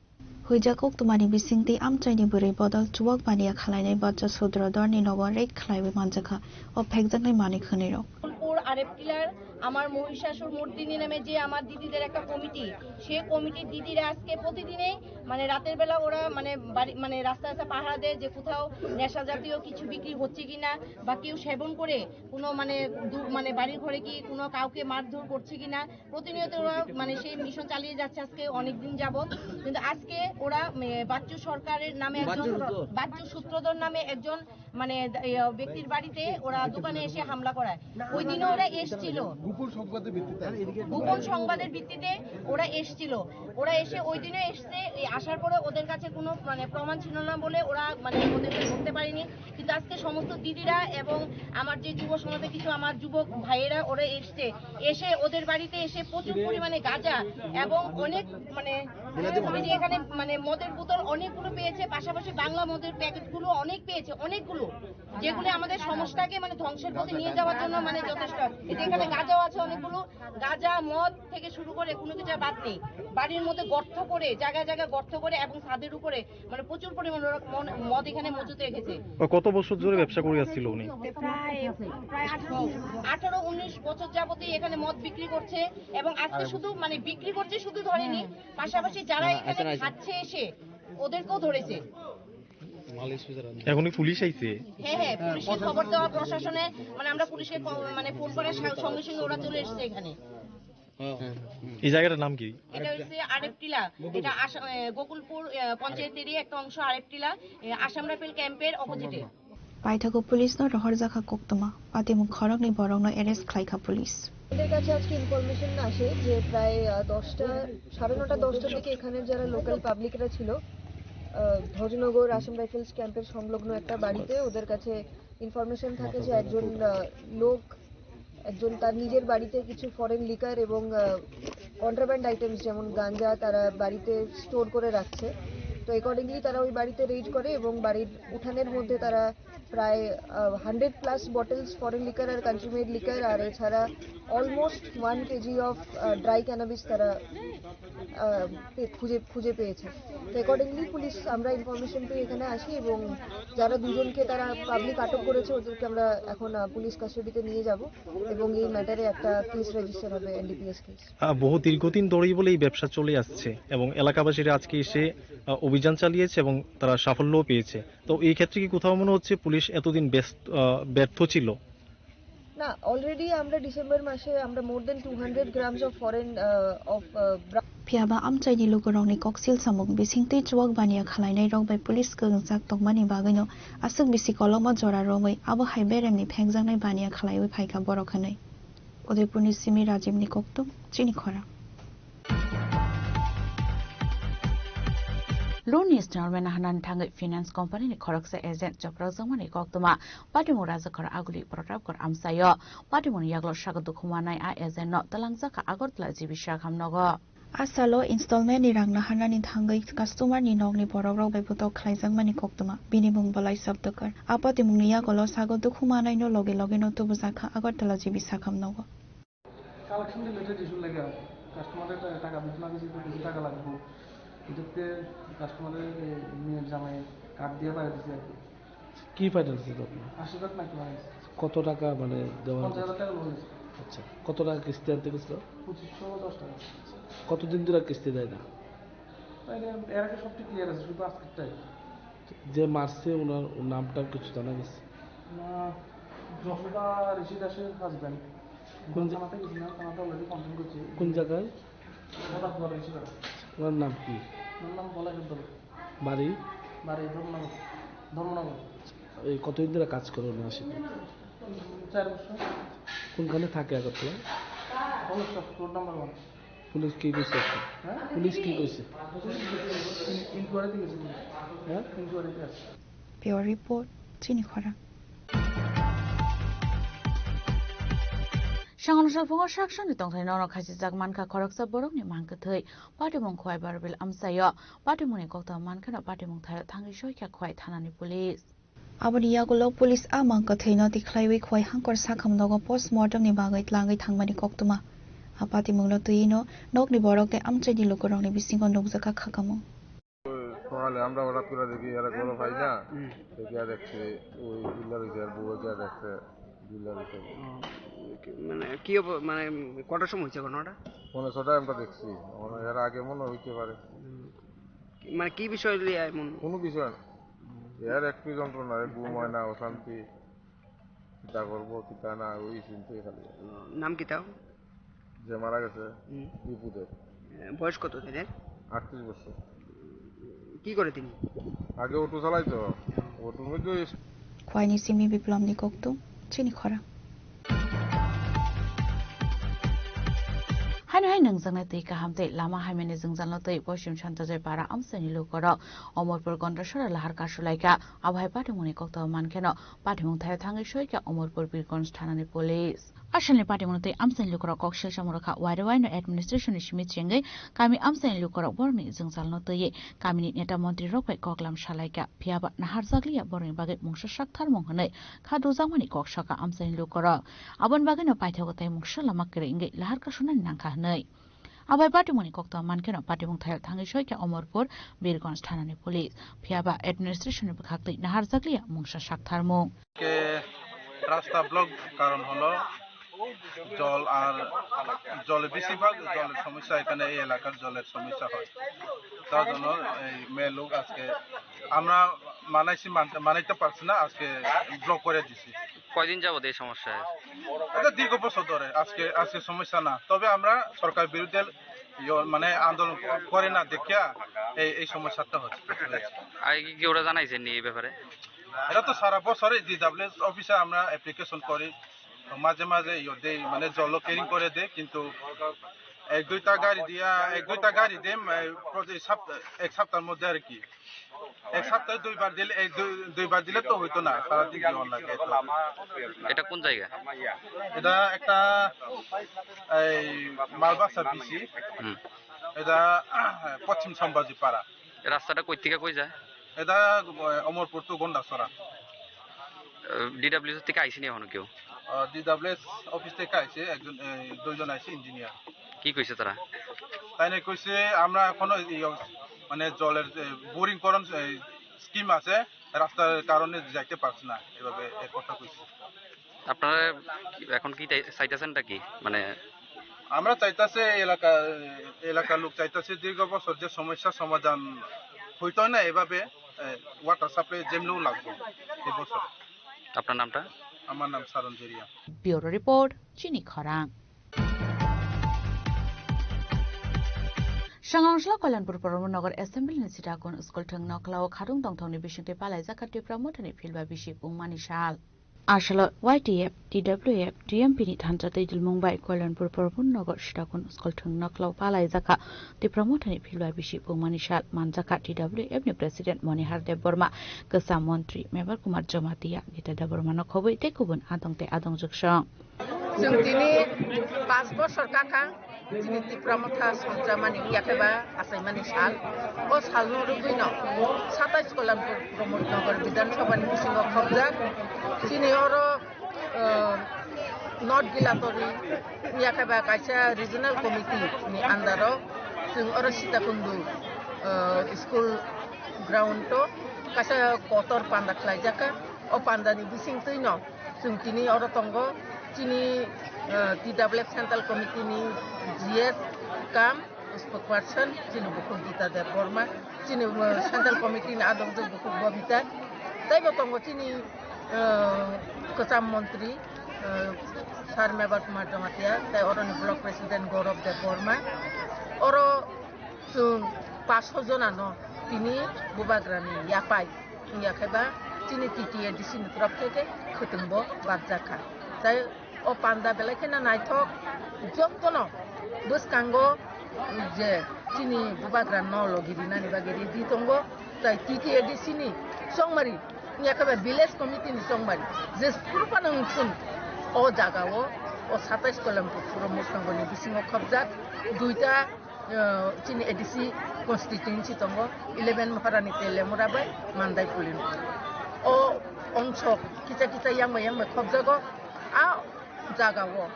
Huijak koktwmani bisingtwi amchaini bwrwi bodol chuwak baniya khalainai Bacha Sudrodorni nogo raid khlaiwi manjakha o phekjaknai manwi khwnwirok. আরেপ টিলার আমার মহিষাসুর মর্দিনী নামে যে আমার দিদিদের একটা কমিটি, সেই কমিটির দিদিরা আজকে প্রতিদিনেই মানে রাতের বেলা ওরা মানে বাড়ি মানে রাস্তায় রাস্তায় পাহারা দেয় যে কোথাও নেশা জাতীয় কিছু বিক্রি হচ্ছে কিনা বা কেউ সেবন করে কোনো মানে দু- মানে বাড়ির ঘরে কি কোনো কাউকে মারধর করছে কিনা। প্রতিনিয়ত ওরা মানে সেই মিশন চালিয়ে যাচ্ছে আজকে অনেক দিন যাবত। কিন্তু আজকে ওরা উম, বাচ্চু সরকারের নামে একজন বাচ্চু সূত্রধর। বাচ্চু সূত্রধর নামে একজন মানে দ- ইয়ে, ব্যক্তির বাড়িতে ওরা দোকানে এসে হামলা করায়। ওই দিনও ওরা এসছিল গোপন সংবাদের ভিত্তিতে। গোপন সংবাদের ভিত্তিতে ওরা এসছিল। ওরা এসে ওই দিনও এসছে। এই আসার পরে ওদের কাছে কোনো মানে প্রমাণ ছিল না বলে ওরা মানে ওদেরকে ধরতে পারেনি। কিন্তু আজকে সমস্ত দিদিরা এবং আমার যে যুব সমাজে কিছু আমার যুবক ভাইয়েরা ওরা এসছে, এসে ওদের বাড়িতে এসে প্রচুর পরিমাণে গাঁজা এবং অনেক মানে ওই যে এখানে মানে মদের বোতল অনেকগুলো পেয়েছে, পাশাপাশি বাংলা মদের প্যাকেটগুলো অনেক পেয়েছে, অনেকগুলো, যেগুলি আমাদের সমাজটাকে মানে ধ্বংসের পথে নিয়ে যাওয়ার জন্য মানে যথেষ্ট। এই যে এখানে গাঁজাও আছে অনেকগুলো, গাঁজা মদ থেকে শুরু করে কোনো কিছু আর বাদ নেই। বাড়ির মধ্যে গর্ত করে, জায়গায় জায়গায় গর্ত করে এবং ছাদের উপরে মানে প্রচুর পরিমাণ ওরা মন- মদ এখানে মজুত রেখেছে। ও কত বছর ধরে ব্যবসা করে আসছিল উনি? প্রায় প্রায় আঠারো বছর। আঠারো উনিশ বছর যাবতই এখানে মদ বিক্রি করছে এবং আজকে শুধু মানে বিক্রি করছে শুধু ধরেনি, পাশাপাশি যারা এখানে খাচ্ছে এসে ওদেরকেও ধরেছে। এখন কি পুলিশ আইছে? হ্যাঁ হ্যাঁ, পুলিশকে খবর দেওয়া, প্রশাসনে মানে আমরা পুলিশকে ক- মানে ফোন করার সা- সঙ্গে সঙ্গে ওরা চলে এসেছে এখানে। এই জায়গাটার নাম কি? এটা হচ্ছে আরেপটিলা, এটা আসাম এ, গোকুলপুর এ, পঞ্চায়েতেরই একটা অংশ আরেপটিলা, এ, আসাম রাইফেল ক্যাম্পের অপোজিটে। Paithago police no rohorjakha koktwma, patimung khoroknwi borokno arrest khlaikha police. আমাদের কাছে আজকে ইনফরমেশন আসে যে প্রায় আহ, দশটা, সাড়ে নটা দশটার দিকে এখানে যারা লোকাল পাবলিকরা ছিল আহ, ধ্বজনগর আসাম রাইফেলস ক্যাম্পের সংলগ্ন একটা বাড়িতে ওদের কাছে ইনফরমেশন থাকে যে একজন আহ, লোক, একজন তার নিজের বাড়িতে কিছু ফরেন লিকার এবং কন্ট্রাব্যান্ড আইটেমস যেমন গাঞ্জা তারা বাড়িতে স্টোর করে রাখছে। তো অ্যাকর্ডিংলি তারা ওই বাড়িতে রেড করে এবং বাড়ির উঠানের মধ্যে তারা প্রায় hundred plus bottles foreign liquor আর কান্ট্রি মেড লিকার আর এছাড়া almost one KG of dry cannabis তারা আহ, পে- খুঁজে খুঁজে পেয়েছে। তো অ্যাকর্ডিংলি পুলিশ, আমরা ইনফরমেশন পেয়ে এখানে আসি এবং যারা দুজনকে তারা পাবলিক আটক করেছে ওদেরকে আমরা এখন আহ, পুলিশ কাস্টাডিতে নিয়ে যাব এবং এই ম্যাটারে একটা কেস রেজিস্টার হবে, এনডিপিএস কেস। আহ, বহু দীর্ঘদিন ধরেই বলে এই ব্যবসা চলে আসছে এবং এলাকাবাসীরা আজকে এসে আহ, অভিযান চালিয়েছে এবং তারা সাফল্যও পেয়েছে। তো এই ক্ষেত্রে কি কোথাও মনে হচ্ছে পুলিশ এতদিন ব্যস্ত আহ, ব্যর্থ ছিল? না, অলরেডি আমরা ডিসেম্বর মাসে আমরা more than two hundred grams of foreign of Phiyaba amchaini lukurokni koksil samung bisingtwi chuwak baniya khwlainairok bai police kwrwngjak tongmani bagwino aswk bisi kolokma jora romwi abo hai beremni phengjaknai baniya khwlaiwi phaikha borok hwnwi. Udaipurni simi Rajibni koktwm, chini khorang. Loan installment hanani thangwi finance company ni khoroksa agent choprakjakmani koktwma patimung Rajakhor Aguli Protapkar amchaio. Patimungni yagulo sago dukhu manai a agent no twlangjakha Agartala G B Sakham nogo. A salo installment ni rang naharnani thangwi customer ni nokni borokrok bai bwtok khlaijakmani koktwma. Bini mung Bolai Sabdakar. A patimungni yagulo sago dukhu manaino loge loge no tubujakha Agartala G B Sakham nogo. Collection related issue লাগে। কাস্টমারের টা- টাকা দিতে না দিতে কিছু টাকা লাগবে। এটাতে কাস্টমারের এই মেয়ের জামাই কার্ড দিয়ে বাইরে দিছে আর কি। কি ফাইন্যান্স দিত আপনি? আশি লাখ নাকি ফাইন্যান্স। কত টাকা মানে দেওয়া পঞ্চাশ হাজার টাকা লোন নিয়েছে। আচ্ছা, কত টাকা কিস্তি আনতে গেছিল? পঁচিশশো দশ টাকা। কতদিন ধরে কিস্তি দেয় না? তাই এর আগে সবটি ক্লিয়ার আছে, শুধু আজকেরটাই। যে মারছে ওনার নামটা কিছু জানা গেছে? না, যশোদা ঋষি দাসের হাজব্যান্ড। কোন জা- থানাতে গেছিলাম, থানাতে অলরেডি কমপ্লেন করছি। কোন জায়গায়? ওনার নাম কি? ওনার নাম বলাই সর্দার। বাড়ি? বাড়ি ধর্মনগর। ধর্মনগর। এই কতদিন ধরে কাজ করে উনি আসে? চার বছর। কোনখানে থাকে আগরতলা? কলেজ চক, রোড নাম্বার ওয়ান। পুলিশ কি কইছে? হ্যাঁ? পুলিশ কি কইছে? পুলিশ গেছে, ইন- ইনকোয়ারিতে গেছে পুলিশ। হ্যাঁ? ইনকোয়ারিতে আছে। Bureau report, chini khorang. Sangano salphungo saksoni tongthai nono khachijak mankha khoroksa borokni mangkwthwi. Patimung Khwai Barbil amchaio. Patimungni koktwma mankheno patimung thaio thangwi soikha Khwai thanani police. Aboni yagulo police a mangkwthwino tikhlaiwi Khwai Hangkor Sakham nogo post mortem ni bagwi tlangwi thangmani koktwma. A patimungno twiwino nokni borok tei amchaini lukurokni bisingo nukjakha khakamung. সকালে আমরা হঠাৎ করে দেখি এরা গরম হয় না, দেখি আর দেখছে ওই ইন্নার হয়েছে আর বউ হয়েছে আর দেখছে ও, মানে কি অব-, মানে কটার সময় হয়েছে ঘটনাটা? পৌনে ছটায় আমরা দেখছি, মানে এর আগে মনে হইতে পারে। উম, কি-, মানে কি বিষয় নিয়ে এমন? কোনো বিষয় না, এর একটু যন্ত্রণা, ঘুম হয় না, অশান্তি, কিতা করবো কিতা না, ওই চিন্তাই খালি। ও, নাম কিতা? যে মারা গেছে, হুম। দীপু দেব। এ, বয়স কত তাদের? আটত্রিশ বছর। কি করে তিনি? আগে অটো চালাইতো, অটোর মধ্যে ওই Khwaini simi biplomni koktum, chini khorang. Haino hai nangjaknai twi kaham tei lama hamyani jwngjalno twi Poschim Santojoy para amchaini lukorok Omorpur Gondasora lahar kasulaikha. Abo hai patimungni koktwma mankheno patimung thaio thangwi soikha Omorpur Birgonj thanani police. Asalni patimungno tei amchaini lukurok kok selsa moro kha, wairwi waino administration ni simi chengwi kami amchaini lukurok borokni jwngjalno twiwi kamini neta montri rok bai koklam salaikha, phiyaba naharjakliya borokni bagwi mungsa saktharmung hwnwi kha dujakmani kok sakha amchaini lukurok. Aboni bagwino paithago tei mungsa lama kwrwi wngwi lahar kasunani nangkha hwnwi. Abai patimungni koktwma mankheno patimung thaio thangwi soikha Omorpur Birgonj thanani police, phiyaba administration ni bwkhaktwi naharjakliya mungsa saktharmung. আজকে রাস্তা ব্লক কারণ হলো জল আর জলে বেশিরভাগ জলের সমস্যা, এখানে এই এলাকার জলের সমস্যা হয়, তার জন্য এই মেয়ে লোক আজকে আমরা মানাইছি, মানতে মানাইতে পারছি না, আজকে ব্লক করে দিছি। কয়দিন যাবত এই সমস্যা? এটা দীর্ঘ বছর ধরে, আজকে আজকে সমস্যা না, তবে আমরা সরকার বিরুদ্ধে ইয়ে, মানে আন্দোলন করে না দেখিয়া এই এই সমস্যাটা হচ্ছে। আগে কি ওরা জানাইছেন নি এই ব্যাপারে? এটা তো সারা বছরই ডিডাব্লিউএস অফিসে আমরা অ্যাপ্লিকেশন করি, তো মাঝে মাঝে ইয়ে দেই, মানে জল ক্লিয়ারিং করে দেয়, কিন্তু এক দুইটা গাড়ি দিয়া, এক দুইটা গাড়ি দেয়, মানে, প্রতি সপ্তাহ, এক সপ্তাহের মধ্যে আর কি। এক সপ্তাহে দুইবার দিলে, এক দুই দুইবার দিলে তো হইতো না, সারাদিন জল লাগে তো। এটা কোন জায়গা? এটা একটা এই মালবাসা বিসি। হুম। এটা পশ্চিম সম্ভাজি পাড়া। এই রাস্তাটা কই থেকে কই যায়? এটা, আহ, অমরপুর টু গন্ডাছড়া। ডিডাব্লিউএস থেকে আইসিনি এখনো কেউ? ডিডাব্লিউএস অফিস থেকে আইছে একজন, এই, দুইজন আইছে ইঞ্জিনিয়ার। কি কইছে তারা? তাই না কইছে, আমরা এখনো এই, মানে জলের যে বোরিং করার, এই, স্কিম আছে, রাস্তার কারণে যাইতে পারছি না, এভাবে এক কথা কইছে। আপনারা কি, এখন কি চাই-, চাইতেছেনটা কি? মানে আমরা চাইতাছে এলাকা, এলাকার লোক চাইতাছে দীর্ঘ বছর যে সমস্যা সমাধান হইতো না এভাবে, এ, ওয়াটার সাপ্লাই যেমনিও লাগবে এই বছর। আপনার নামটা? আমার নাম সারঞ্জেরিয়া। Bureau report, Chini Khorang. Sangangsla Kalyanpur Promo Nagar Assembly ni Sitakun School thwng nokla o khadung tongthokni bisingtwi palaijak kha Tipra Mothani philba bisi pungmani sal. Asalo Y T F, T W F, T M P ni thansa tei dulmung bai Kalyanpur Promo Nagar Sitakun School thwng nokla o palaijak kha Tipra Mothani philba bisi pungmani sal manjak kha T W F ni President Monihar Debbarma, Kwcham Montri Mebar Kumar Jamatia, Nita Debbarma no khobwi tei kubun adong tei adong jwksong. Chwng tini panch bosor kakha chini Tipra Motha songchamani, yakhe ba achaimani sal. O salno rwgwino satais Kalanpur Pramod Nagar Bidhan Sabha ni bisingo khobjak. Chini oro, uh, North Gilatori, yakhe ba kaisa regional committee ni under o chwng oro Sitakundu, uh, school ground o kaisa kotor panda khlaijak kha. O panda ni bisingtwi no Chwng tini oro tongo, chini, eh, T W F Central Committee ni G S kam spokesperson, chini bukhuk Gita Deb Borma, chini, eh, Central Committee ni adongjwk bukhuk Bobita, teibo tongo chini, eh, kwcham montri, eh, Sir Mebar Kumar Jamatia, tei oroni Block President Gaurav Deb Borma. Oro chwng paso jona no tini bubagrani yapai. Wngya khe ba chini T T A D C ni torop khe khe khwtwng bo barjak kha. Tai o panda belai kheno naithok, jotono bwskango je chini bubagra no logi rinani bagwi ready tongo. Tai T T A D C ni chongmari, wngya khe ba village committee ni chongmari, je phuru phano wngthun o jaga o, o satais Koilampur Puro Mosnogor ni bisingo khobjak duita, eh, chini A D C constituency tongo, eleven Maharani Telemura bai Mandai Pulin. O ongso kisa kisa yang bai yang bai khobjago. A jaga o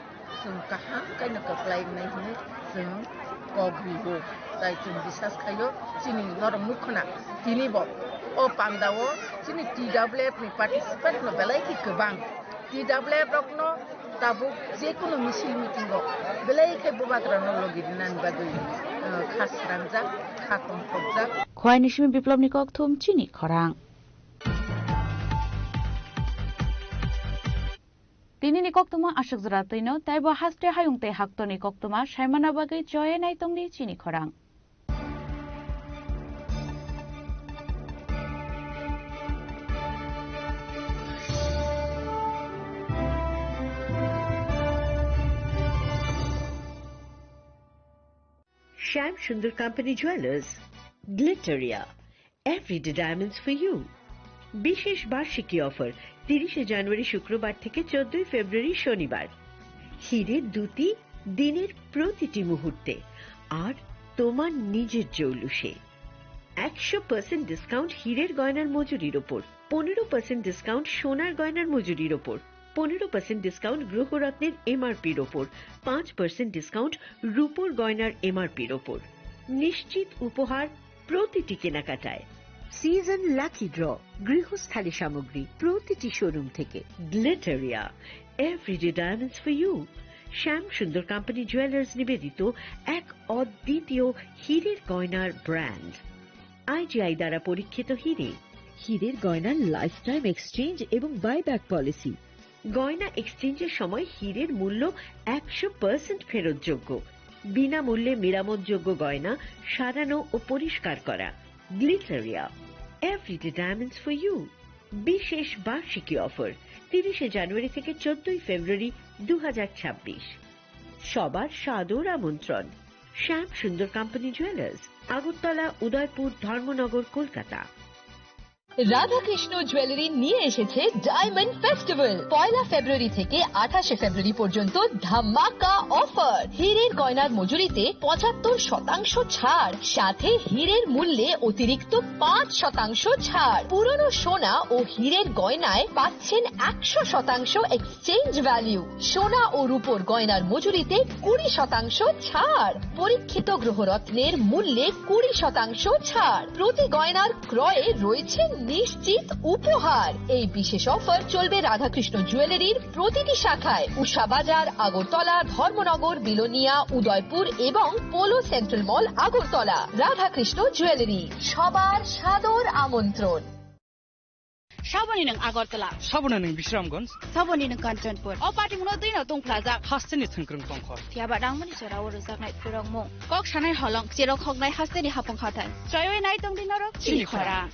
chwng kaham khe no kwplai wngnai hinwi chwng kok rio. Tai chwng bisas khaio chini norok nukho na tini bo o panda o chini T W F ni participant no belai khe kwbang. T W F rokno tabuk je kunu misil meeting o belai khe bubagrano logi rinani bagwi, eh, kha srangjak, kha tongthokjak. Khwaini simi Biplobni kokthum chini khorang. Tinini koktwma aswk jora twino, taibo haste hayung tei haktorni koktwma saimana bagwi choye naitongdi chini khorang. Shyam Sundar Company Jewelers, Glitteria, Everyday Diamonds for You। বিশেষ বার্ষিকী অফার, তিরিশে জানুয়ারি শুক্রবার থেকে চোদ্দই ফেব্রুয়ারি শনিবার। হীরের দ্যুতি দিনের প্রতিটি মুহূর্তে, আর তোমার নিজের জৌলুসে। একশো পার্সেন্ট ডিসকাউন্ট হীরের গয়নার মজুরির ওপর, পনেরো পার্সেন্ট ডিসকাউন্ট সোনার গয়নার মজুরির ওপর, পনেরো পার্সেন্ট ডিসকাউন্ট গ্রহরত্নের এমআরপির ওপর, পাঁচ পার্সেন্ট ডিসকাউন্ট রূপোর গয়নার এমআরপির ওপর। নিশ্চিত উপহার প্রতিটি কেনাকাটায়। সিজন লাকি ড্র, গৃহস্থালী সামগ্রী প্রতিটি শোরুম থেকে। গ্লিটারিয়া, Everyday Diamonds for You। Shyam Sundar company jewellers নিবেদিত এক অদ্বিতীয় হীরের গয়নার ব্র্যান্ড। আইজিআই দ্বারা পরীক্ষিত হীরে। হীরের গয়নার লাইফ টাইম এক্সচেঞ্জ এবং বাইব্যাক পলিসি। গয়না এক্সচেঞ্জের সময় হীরের মূল্য একশো পার্সেন্ট ফেরতযোগ্য। বিনামূল্যে মেরামতযোগ্য গয়না সারানো ও পরিষ্কার করা। গ্লিটারিয়া, Everyday Diamonds for You। বিশেষ বার্ষিকী অফার, তিরিশে জানুয়ারি থেকে চোদ্দই ফেব্রুয়ারি দু হাজার ছাব্বিশ। সবার সাদর আমন্ত্রণ। শ্যাম সুন্দর কোম্পানি জুয়েলার্স, আগরতলা, উদয়পুর, ধর্মনগর, কলকাতা। রাধাকৃষ্ণ জুয়েলারি নিয়ে এসেছে ডায়মন্ড ফেস্টিভ্যাল। পয়লা ফেব্রুয়ারি থেকে আঠাশে ফেব্রুয়ারি পর্যন্ত ধামাকা অফার। হীরের গয়নার মজুরিতে পঁচাত্তর শতাংশ ছাড়, সাথে হীরের মূল্যে অতিরিক্ত পাঁচ শতাংশ ছাড়। পুরনো সোনা ও হীরের গয়নায় পাচ্ছেন একশো শতাংশ এক্সচেঞ্জ ভ্যালু। সোনা ও রূপোর গয়নার মজুরিতে কুড়ি শতাংশ ছাড়। পরীক্ষিত গ্রহরত্নের মূল্যে কুড়ি শতাংশ ছাড়। প্রতি গয়নার ক্রয়ে রয়েছে নিশ্চিত উপহার। এই বিশেষ অফার চলবে রাধাকৃষ্ণ জুয়েলারির প্রতিটি শাখায়, উষা বাজার, আগরতলা, ধর্মনগর, বিলোনিয়া, উদয়পুর এবং পোলো সেন্ট্রাল মল, আগরতলা। রাধাকৃষ্ণ জুয়েলারি, সবার সাদর আমন্ত্রণ। Saboni nwng Agartala. Saboni nwng Bisramganj. Saboni nwng Kanchanpur. O party muno twi no tongphlajak. Hasteni thwngkwrwng tongkho. Phiya ba rangmani jora o rwjaknai phwrwngmung. Kok sanai holong, cherok hoknai hasteni hapung hathai. Choiwi nai tongdi norok chini khorang.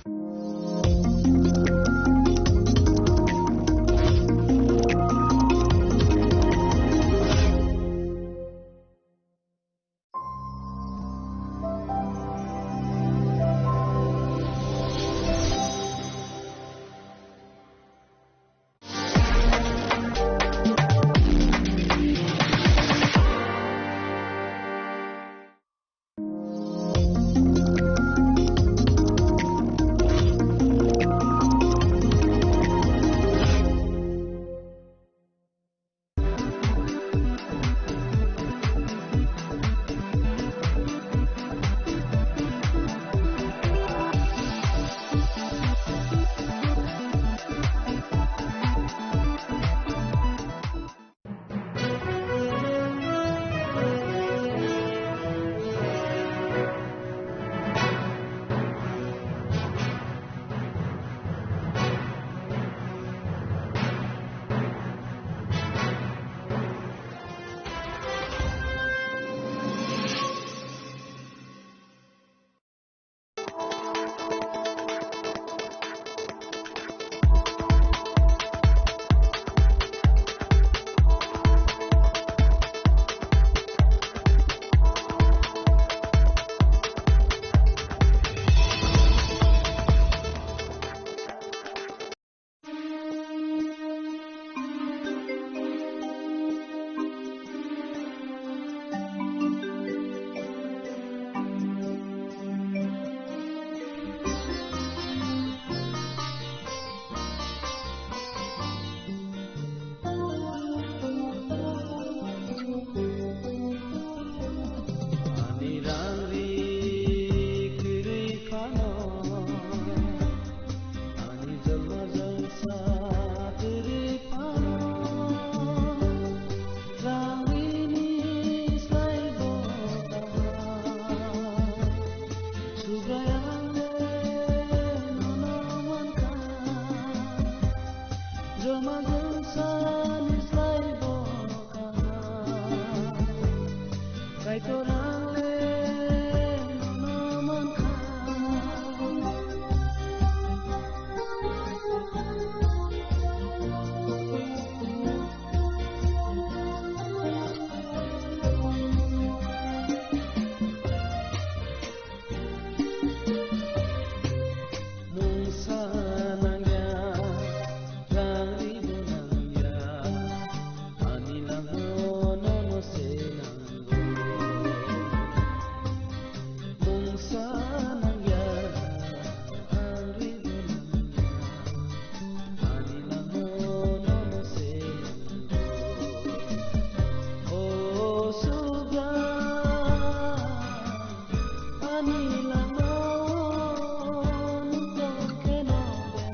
Langmao nwng tong kheno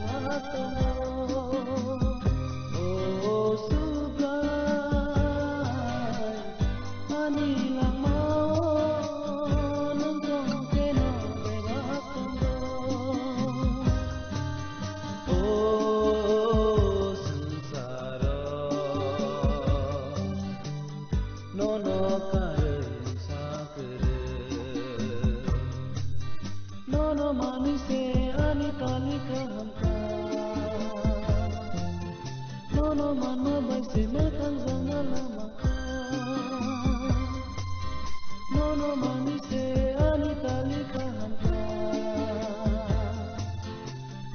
bebak tongo. O Subrai, ani langmao nwng tong kheno bebak tongo. O swngcharo nono karwi sa kwrwi. Nono manwi se ani tali kaham kha. Nono manma bai se mwthang jana lama kha. Nono manwi se ani tali kaham kha.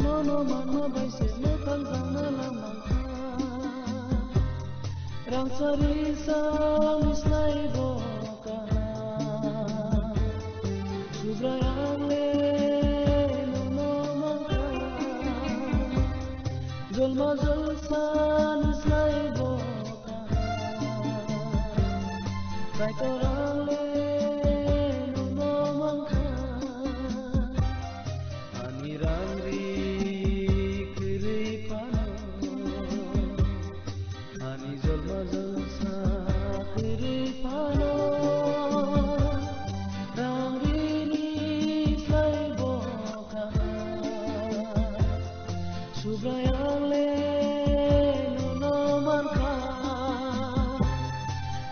Nono manma bai se mwthang jana lama kha. Rangchari sangni slai bo kaham. Subrai ang le nono mankha. Jolma jolsani slai bo kaham. Kaitor ang le nono mankha. Ani rang ri kwrwi phano, ani jolma jolsa kwrwi phano, rang rini slai bo kaham. Subrai ang le nono mankha,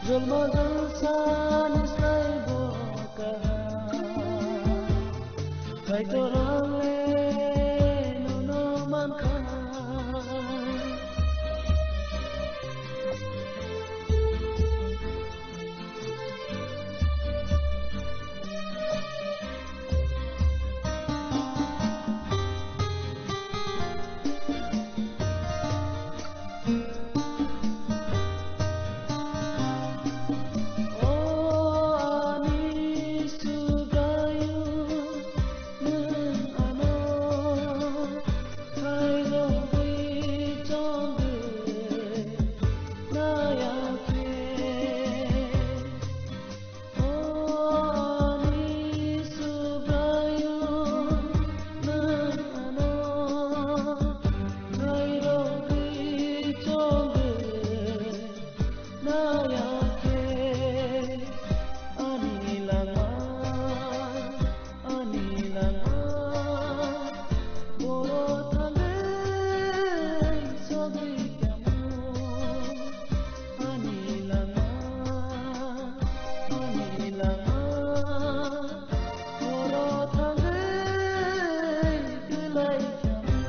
jolma jolsani slai bo kaham. Kaitor ang le nono mankha. O ani Subraiyung, nwng ano khairogwi chongwi naiya khe. O ani Subraiyung, nwng ano khairogwi chongwi naiya khe. Ani langma, ani langma, boro thangwi sogwi tamo. Ani langma, ani langma, boro thangwi kwlai tamo.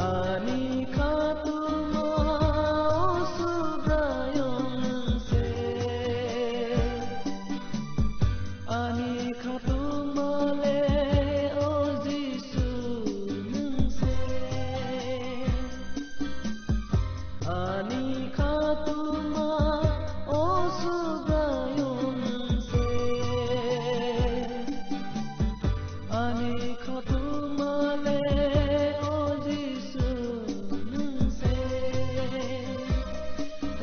Ani khatungma o Subraiyung nwng se. Ani khatungma le o Jisu nwng se. Ani khatungma o Subraiyung nwng se. Ani khatungma le o Jisu nwng se.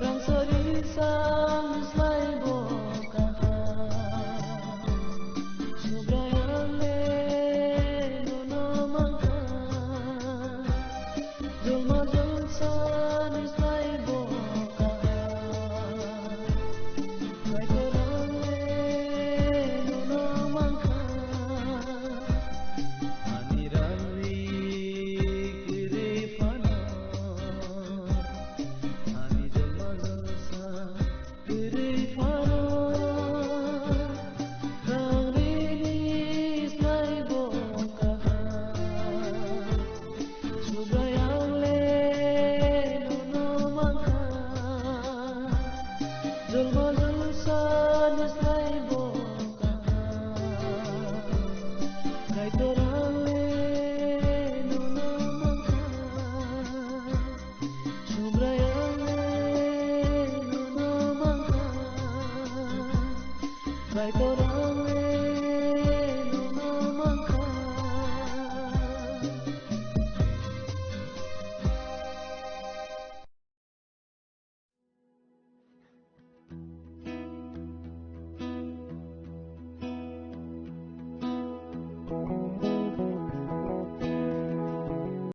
Rangchari sangni slai bo kaham. Subraiyung le nono mankha. Jolma jolsani slai bo kaham. Kaitor ang le nono mankha. Ani rang ri kwrwi phano, ani jolma jolsa kwrwi phano, rang rini slai bo kaham. Subraiyung le nono mankha. Jolma jolsani slai